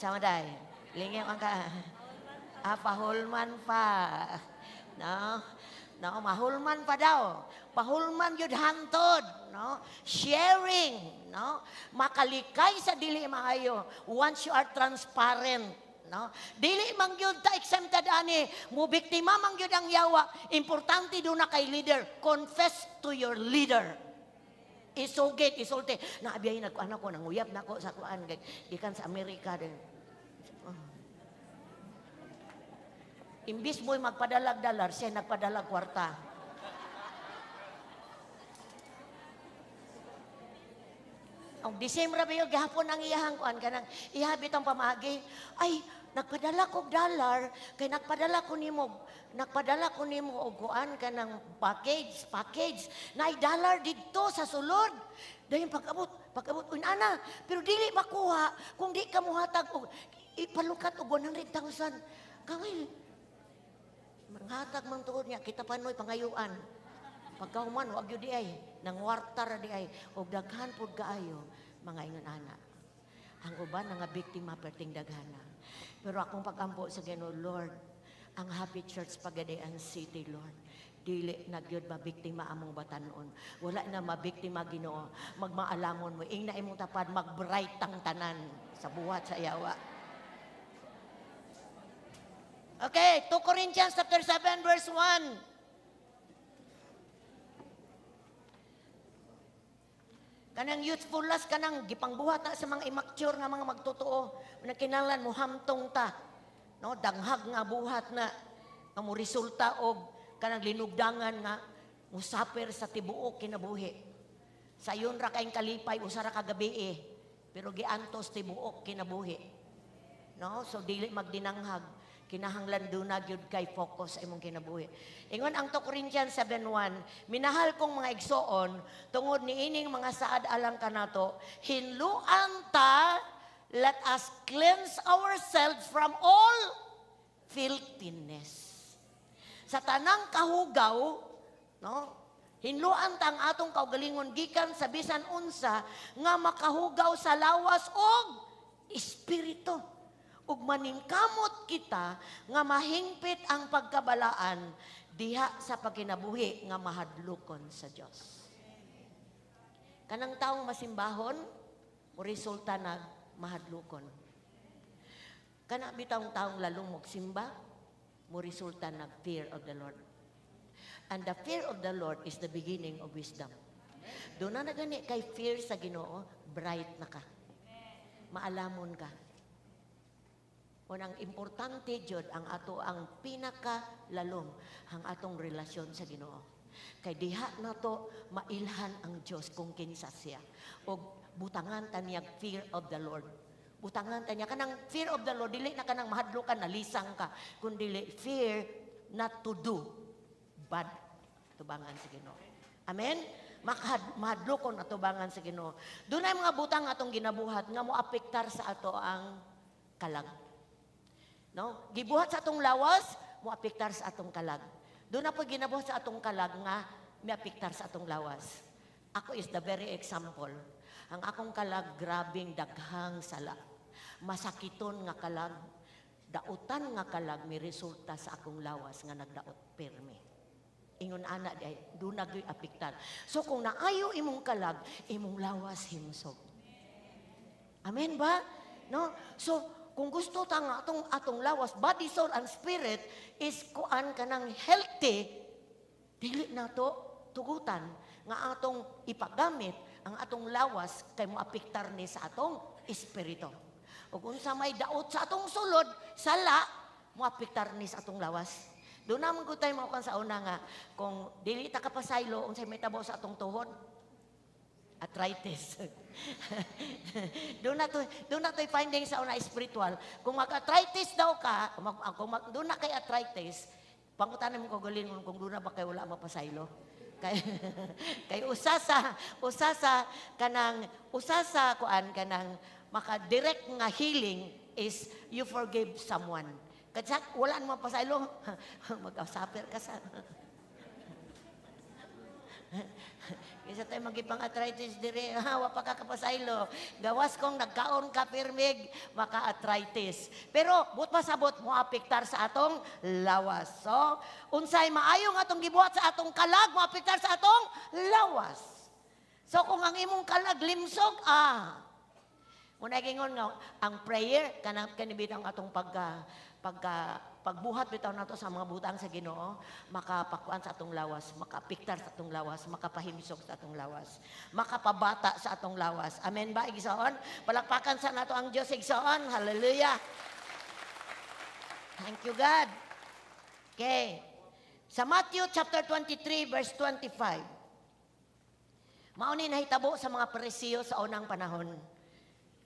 Sama day. Lingin ang ka. Pahulman pa. No? No, mahulman pa daw. Pahulman yun hantod, no? Sharing, no? Makalikay sa dili maayo once you are transparent, no? Dili man gyud ta exempted ani, mo biktima man gyud ang yawa. Importante do na kay leader, confess to your leader. Isugit, isulti. Naabiyay nag anak ko, nanguyab na ko sa kuan gikan sa Amerika din. Imbis mo'y magpadalag dalar, siya nagpadalag kwarta. Ang Disyembre ba yun, gahapon ang iyahang kuan kanang iha bitong pamagi. Ay, nagpadala kog dollar, kay nagpadala ko nimo og kuan kanang package. Naay dollar didto sa sulod. Dayon pag-abot unana, pero dili makuha kung di ka mohatag og ipalukat og 100,000. Kawil. Manghatag man tuod niya, kita panoy pangayuan. Pagkahuman, wag yun di ay, nangwarta ra di ay, og daghan pod kaayo, mga ingon ana. Ang uban nga biktima perting daghana. Pero akong pagampo sa Ginoo, Lord, ang Happy Church Pagadian City, Lord, dili na gyud mabiktima among batanon. Wala na mabiktima, Ginoo. Magmaalamon mo, ingna imong tapad, magbright ang tanan sa buhat sa yawa. Okay, 2 Corinthians chapter 7 verse 1. Kanang youthful lust, kanang gipangbuhat na sa mga immature nga mga magtotoo. Nagkinahanglan mo hamtong ta. No, danghag nga buhat na nga mo resulta og kanang linugdangan nga musaper sa tibuok kinabuhi. Sayon ra kayong kalipay usa ra ka gabi eh, pero giantos tibuok kinabuhi. No, so dili magdinanghag. Kinahanglan duna gyud kay focus sa imong kinabuhi. Ingon ang 2 Corinthians 7:1, minahal kong mga igsoon tungod niining mga saad alang kanato, hinluan ta, let us cleanse ourselves from all filthiness. Sa tanang kahugaw, no? Hinluan ta ang atong kaugalingon gikan sa bisan unsa nga makahugaw sa lawas og espiritu. Ug maningkamot kita nga mahingpit ang pagkabalaan diha sa pagkinabuhi nga mahadlokon sa Dios. Kanang taong masimbahon, mo resulta na mahadlokon. Kana bitawng taong lalong magsimba, mo resulta na fear of the Lord. And the fear of the Lord is the beginning of wisdom. Doon na gani kay fear sa Ginoo, bright na ka. Maalamon ka. Unang importante jud ang ato ang pinakalalom ang atong relasyon sa Ginoo. Kay diha nato mailhan ang Dios kung kinsa siya. Og butangan ta niya fear of the Lord. Butangan ta niya kanang fear of the Lord, dili na kanang mahadlok ka, nalisang ka, kundi fear not to do bad tubangan sa Ginoo. Amen? Mahadlokon atubangan sa Ginoo. Dunay mga butang atong ginabuhat nga moapektar sa ato ang kalag. No? Gibuhat sa atong lawas, moapektar sa atong kalag. Duna po ginabuhat sa atong kalag nga miapektar sa atong lawas. Ako is the very example. Ang akong kalag, grabing daghang sala. Masakiton nga kalag, dautan nga kalag, mi resulta sa akong lawas nga nagdaot pirmi. Ingon ana di duna gyud apektar. So kung naayo imong kalag, imong lawas himsog. Amen ba? No? So kung gusto ta nga atong atong lawas, body, soul and spirit is kuan kanang healthy, dili nato tugutan nga atong ipagamit ang atong lawas kay moapektar ni sa atong espiritu. Ug unsa may daot sa atong sulod, sala, moapektar ni sa atong lawas. Doon naman ko tayo makukan sa una nga, kung dili ta kapasaylo, unsay may tabo sa atong tuhod? Arthritis. Doon na to finding sa una spiritual. Kung mag-arthritis daw ka, kung duna kay arthritis, pangutanan mo kagaling kung duna ba kay wala mapasaylo. Kay usa sa kanang usa sa kuan kanang maka direct nga healing is you forgive someone. Kasi wala mo pasaylo, mag-suffer ka sa. Kaysa tayo magipang arthritis dire, ha, wa pa ka kapasaylo. Gawas kung nagkaon ka pirmig, maka-arthritis. Pero but pasabot mo apektar sa atong lawas. So, unsay maayo nga atong gibuhat sa atong kalag, mo apektar sa atong lawas. So kung ang imong kalag limsog, muna gingon nga ang prayer kanang kanibitang atong pagka pagka pagbuhat bitaw nato sa mga butang sa Ginoo, makapakuan sa atong lawas, makaapektar sa atong lawas, makapahimsog sa atong lawas, makapabata sa atong lawas. Amen ba, igsoon? Palakpakan sa nato ang Dios, igsoon. Hallelujah. Thank you, God. Okay. Sa Matthew chapter 23 verse 25. Mao ni nahitabo sa mga Parisiyo sa unang panahon.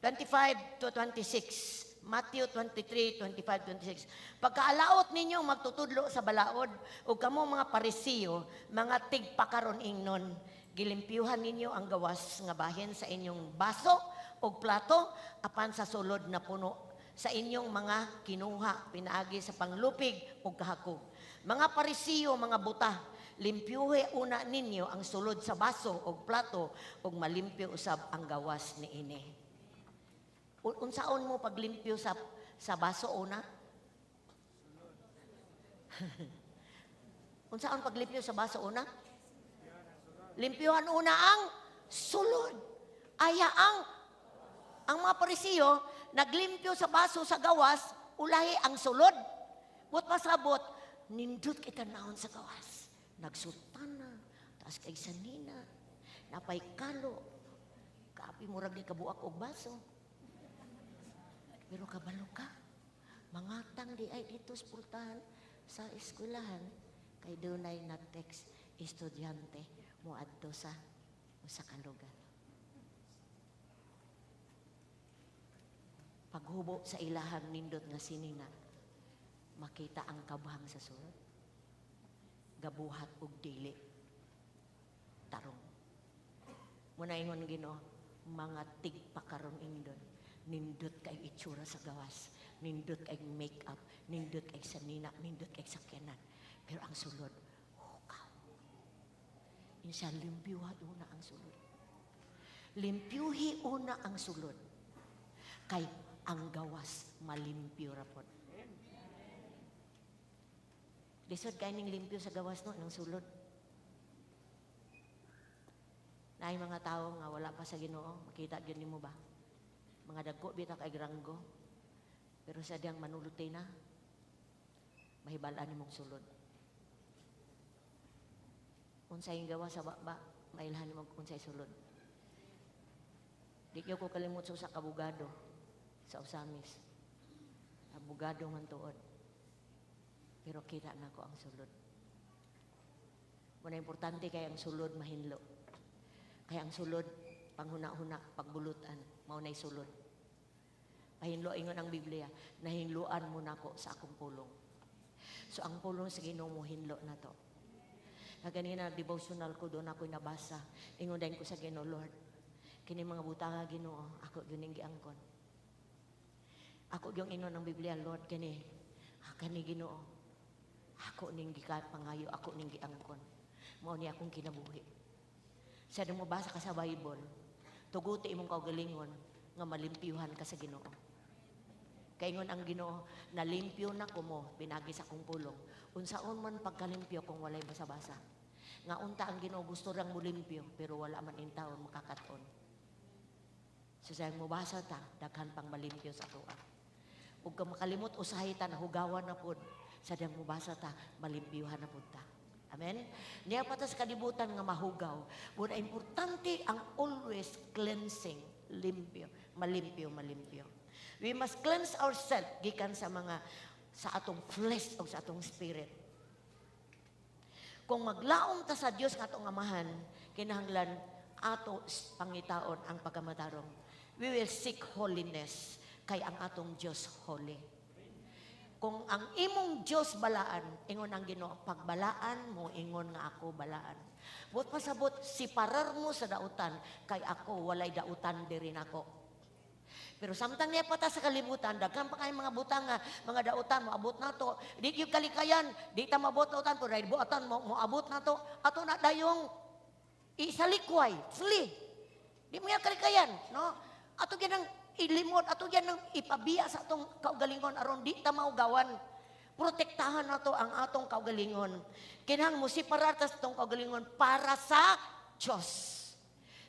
25 to 26. Matthew 23, 25, 26. "Pagkaalaot ninyo magtutudlo sa balaod, ug kamo mga Parisiyo, mga tigpakaron ingnon, gilimpyuhan ninyo ang gawas nga bahin sa inyong baso ug plato, apan sa sulod na puno sa inyong mga kinuha pinaagi sa panglupig ug kahakog. Mga Parisiyo, mga buta, limpyuhe una ninyo ang sulod sa baso ug plato ug malimpyo usab ang gawas niini." Unsaon mo paglimpyo sa baso una? Unsaon paglimpyo sa baso una? Limpyuhan una ang sulod. Aya ang mga Parisiyo naglimpyo sa baso sa gawas, ulahi ang sulod. But pasabot, nindot kita naon sa gawas. Nagsultana, taas kay sanina, napay kalo. Kaapi murag ni kabuak og baso. Pero kabalo ka, mangatang di ay dito sa pultahan sa eskwelahan, kay dunay na text estudyante mo adto sa usa ka lugar. Paghubo sa ilahang nindot nga sinina, makita ang kabang sa sulod. Gabuhat og dili tarong. Muna ingon Ginoo, mga tigpakaron ingdon, nindot kay itsura sa gawas, nindot kay make-up, nindot kay sanina, nindot kay sakyanan. Pero ang sulod, hukaw. Insa limpyuha una ang sulod. Limpyuhi una ang sulod. Kay Ang gawas malimpyo ra pod. Lisod kay ning limpyo sa gawas, no, ng sulod. Naay mga tao nga wala pa sa Ginoo, makita gyud nimo ba? Mga dagko bitaw kay ranggo. Pero sa diyang manulti na, mahibal-an nimong sulod. Unsay gawas sa baba, mailhan nimo unsay sulod. Di ko kalimot sa usa ka abogado sa Ozamiz. Abogado man tuod. Pero kita nako ang sulod. Muna importante kay ang sulod mahinlo. Kaya ang sulod, panghuna-huna, pagbulutan, mao na'y sulod. Pahinlo, ingon ang Biblia, "Nahinluan mo nako sa akong pulong." So ang pulong sa Ginoo mo hinlo na to. Na ganina devotional ko doon ako nabasa. Ingon dayon ko sa Ginoo, "Lord, kini mga butanga, Ginoo, ako gyud ning giangkon." Ako yung ingon ng Biblia, "Lord, kini, kani, Ginoo, ako ning gipangayo, ako ning giangkon. Mao ni akong kinabuhi." Sa mo basa ka sa Bible, tuguti imong kaugalingon nga malimpyuhan ka sa Ginoo. Kaingon ang Ginoo, "Nalimpyo na ko mo, pinagi sa akong pulong." Unsaon man pagkalimpyo kung walay basa-basa? Nga unta ang Ginoo gusto rang mulimpyo, pero wala man intawon makakaton. So sa mo basa ta, daghan pang malimpyo sa atoa. Ug kung makalimot usahay ta, nahugawan na pod. Sa diyang mubasa ta, malimpyuhan na pod ta. Amen? Niya pa ta sa kalibutan nga mahugaw. Muna importante ang always cleansing, limpyo, malimpyo, malimpyo. We must cleanse ourselves gikan sa mga sa atong flesh o sa atong spirit. Kung maglaom ta sa Dios nga atong Amahan, kinahanglan ato pangitaon ang pagkamatarong. We will seek holiness kay ang atong Dios holy. Kung ang imong Dios balaan, ingon ang Ginoo, "Pagbalaan mo ingon nga ako balaan." But pasabot, siparar mo sa dautan kay ako walay dautan diri nako. Pero samtang niya pa ta sa kalibutan, daghan pa kay mga butang nga mga dautan moabot nato. Di gyud kalikayan, di ta maabot dautan, pero dahil buatan mo moabot nato, ato na dayong isalikway, flee. Di mo yan kalikayan, no? Ato gyud ang ilimod, ato gyud ang ipabiya sa atong kaugalingon aron di ta maugawan. Protektahan nato ang atong kaugalingon. Kinahanglan mo separar ta sa atong kaugalingon para sa Diyos.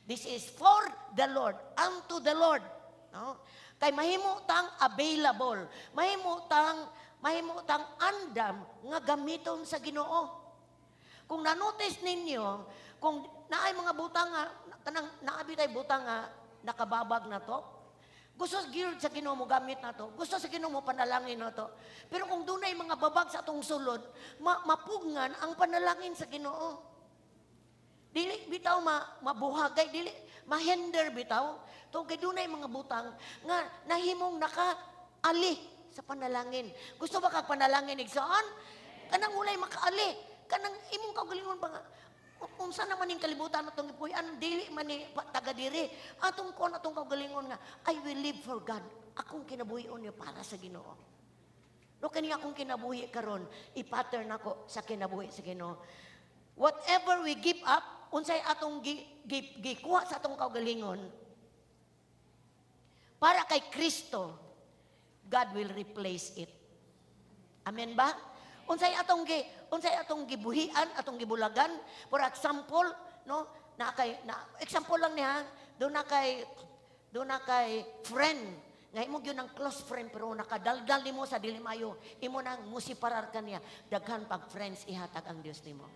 This is for the Lord, unto the Lord. No? Kay mahimo tang available, mahimo tang andam nga gamiton sa Ginoo. Kung na-notice ninyo, kung naay mga butang nga kanang naabi tay butang nga nakababag na to, gusto gyud sa Ginoo mo gamit na to. Gusto sa Ginoo mo panalangin na to. Pero kung dunay mga babag sa atong sulod, mapugngan ang panalangin sa Ginoo. Dili bitaw mabuhagay, dili mahinder bitaw. Tungod kay dunay mga butang nga nahimong nakaali sa panalangin. Gusto ba kag panalangin, igsoon? Kanang walay makaali, kanang imong kaugalingon pa nga unsa naman ning kalibutan atong gipuy-an, dili man ni taga diri. Atong kon atong kaugalingon nga I will live for God. Akong kinabuhion niya para sa Ginoo. No, kani akong kinabuhi karon, i-pattern ako sa kinabuhi sa Ginoo. Whatever we give up, unsay atong gikuha sa atong kaugalingon para kay Kristo, God will replace it. Amen ba? Unsay atong gibuhian, atong gibulagan? For example, no, na kay na example lang niya, doon na kay friend nga imo gyud ang close friend pero nakadaldal nimo sa dili mayo, imo nang musiparar kaniya, daghan pag friends ihatag ang Dios nimo.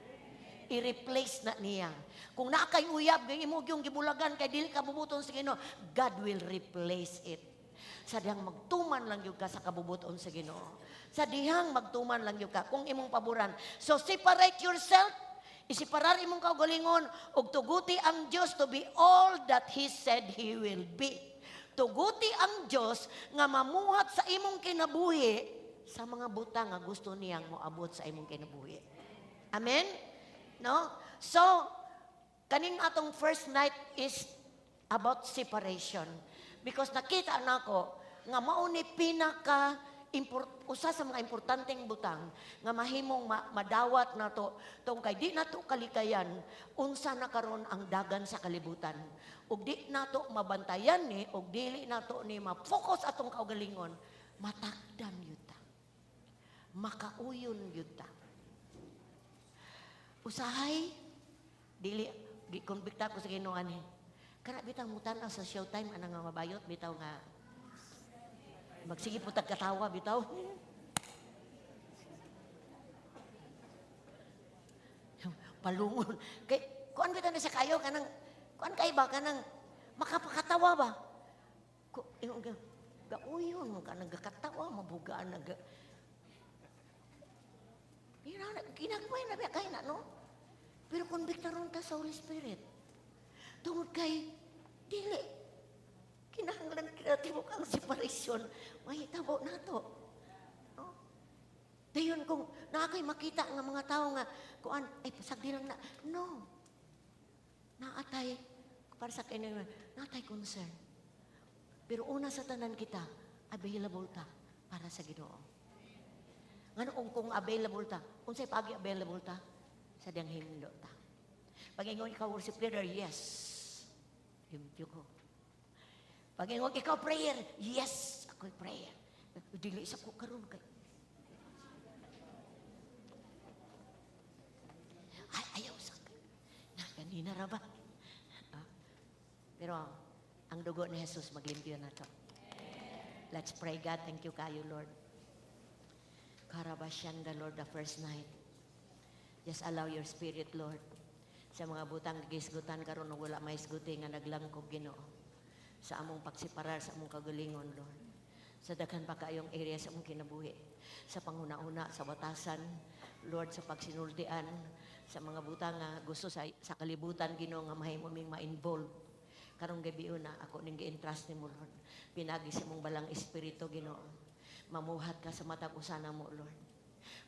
I-replace na niya. Kung naa kay uyab, nga imo gyung gibulagan kay dili ka bubuton sa Ginoo, God will replace it. Sa dihang magtuman lang gyud ka sa kabubuton sa Ginoo. Sa dihang magtuman lang gyud ka kung imong paboran. So separate yourself, isiparar imong kaugalingon ug tuguti ang Dios to be all that He said He will be. Tuguti ang Dios nga mamuhat sa imong kinabuhi sa mga butang nga gusto niyang moabot sa imong kinabuhi. Amen? No? So, kaning atong first night is about separation. Because nakita nako nga mao ni pinaka Usa sa mga importanteng butang nga mahimong madawat nato tungod kay di nato kalikayan unsa na karon ang dagan sa kalibutan. Ug di nato mabantayan ni ug dili nato ni ma-focus atong kaugalingon, matakdan gyud ta. Makauyon gyud ta. Usahay dili gikonbikta ko sa Ginoo ani. Kana bitaw mutan-aw sa Showtime ana nga mabayot bitaw nga magsige po tag katawa bitaw. Palungon. Kay kuan bitaw na sa kayo kanang kuan kay ba kanang makapakatawa ba? Ku, ingon ka, gauyon mo kanang gakatawa mabugaan na ga. Ginagmay na ba kay na no? Pero konbikta ron ta sa Holy Spirit. Tungod kay dili kinahanglan kinatibok ang separation, mahitabo nato. No? Dayon kung naa kay makita nga mga tao nga kuan ay pasagdi lang na no. Naatay para sa kanya naatay concern. Pero una sa tanan kita available ta para sa Ginoo. Ngano kung available ta, unsay paagi available ta? Sa diyang hinlo ta. Pag ingon ikaw worship leader, yes. Limpyo ko. Pag ingon ikaw prayer, yes, ako'y prayer. Dili sa ko karon kay. Ay, ayaw sa na, ganina ra ba? Ah, pero ang dugo ni Jesus maglimpyo na to. Let's pray, God. Thank you kayo, Lord. Karabasyan the Lord the first night. Just allow your spirit, Lord. Sa mga butang gisgutan karon ug wala mahisguti nga naglangkob Ginoo. Sa among pagseparar sa among kagalingon, Lord. Sa daghan pa kayong area sa among kinabuhi. Sa panghuna-huna, sa batasan, Lord, sa pagsinultian, sa mga butang nga gusto sa kalibutan, Ginoo, nga mahimo ming ma-involve. Karong gabi una, ako ning gi-entrust nimo, Lord. Pinagi sa imong balang espiritu, Ginoo. Mamuhat ka sa matag usa namo, Lord.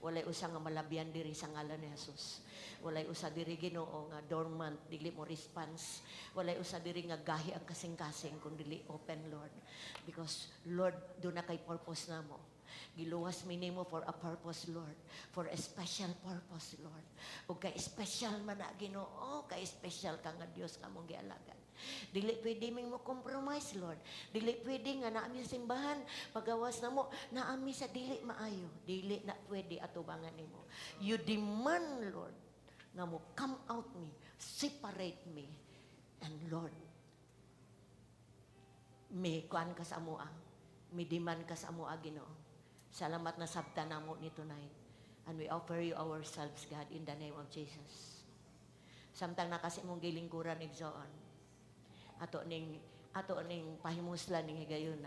Walay usa nga malabyan diri sa ngalan ni Jesus. Walay usa diri, Ginoo, nga dormant, dili mo response. Walay usa diri nga gahi ang kasing-kasing kung dili open, Lord. Because, Lord, duna kay purpose namo. Giluwas mi nimo for a purpose, Lord. For a special purpose, Lord. Ug kay special man na, Ginoo, kay special ka nga Dios nga among gialagad. Dili pwede ming mo compromise, Lord. Dili pwede nga naami sa simbahan, pagawas na mo, naami sa dili maayo. Dili na pwede atubangan nimo. You demand, Lord, nga mo come out me, separate me. And Lord, may kuan ka sa amoa, may demand ka sa amoa, Ginoo. Salamat na sabta namo ni tonight. And we offer you ourselves, God, in the name of Jesus. Samtang nakasi mong gilingkuran, igsoon, ato ning pahimuslan ning higayuna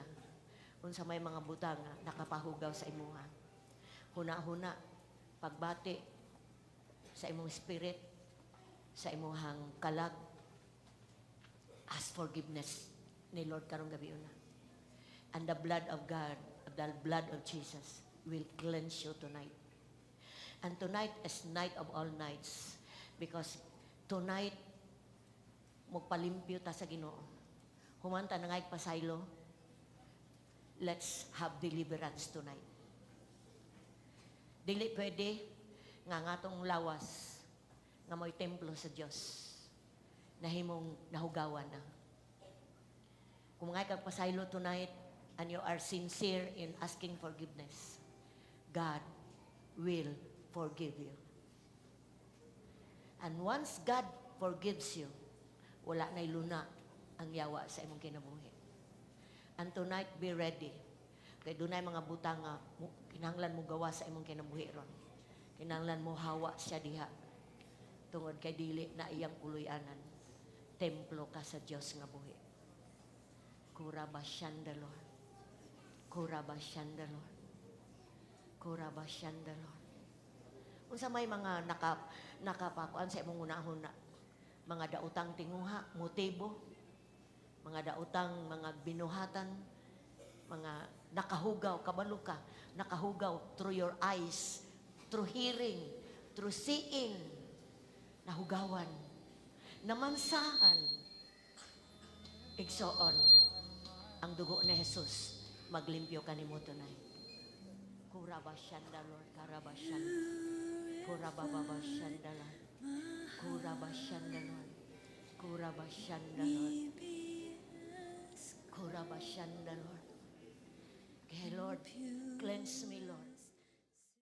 unsa may mga butang nga nakapahugaw sa imuha huna-huna, pagbati sa imong spirit, sa imuhang kalag. Ask forgiveness ni Lord karong gabi una. And the blood of God, the blood of Jesus will cleanse you tonight. And tonight is night of all nights because tonight magpalimpyo ta sa Ginoo. Humanta na nga'y pasaylo. Let's have deliverance tonight. Dili pwede nga ngatong lawas nga mo'y templo sa Dios nahimong nahugawan na. Kung nga kag pasaylo tonight and you are sincere in asking forgiveness, God will forgive you. And once God forgives you, wala na'y luna ang yawa sa imong kinabuhi. And tonight, be ready. Kay dunay mga butang nga kinahanglan mo gawa sa imong kinabuhi ron. Kinahanglan mo hawa siya diha. Tungod kay dili na iyang puloy-anan. Templo ka sa Dios nga buhi. Kurabasyan the Lord. Kurabasyan the Lord. Kurabasyan the Lord. Unsa may mga nakapakuan sa imong unahon na mga daotang tinguha, motibo, mga daotang mga binuhatan, mga nakahugaw, kabalo ka, nakahugaw through your eyes, through hearing, through seeing, nahugawan, namansahan. Igsoon, ang dugo ni Jesus, maglimpyo ka nimo tonight. Kurabashanda, Lord. Karabashanda. Kurabababashanda, Lord. Kurabashanda, Lord. Kurabashanda, Lord. Kurabashanda, Lord. Okay, Lord, cleanse me, Lord.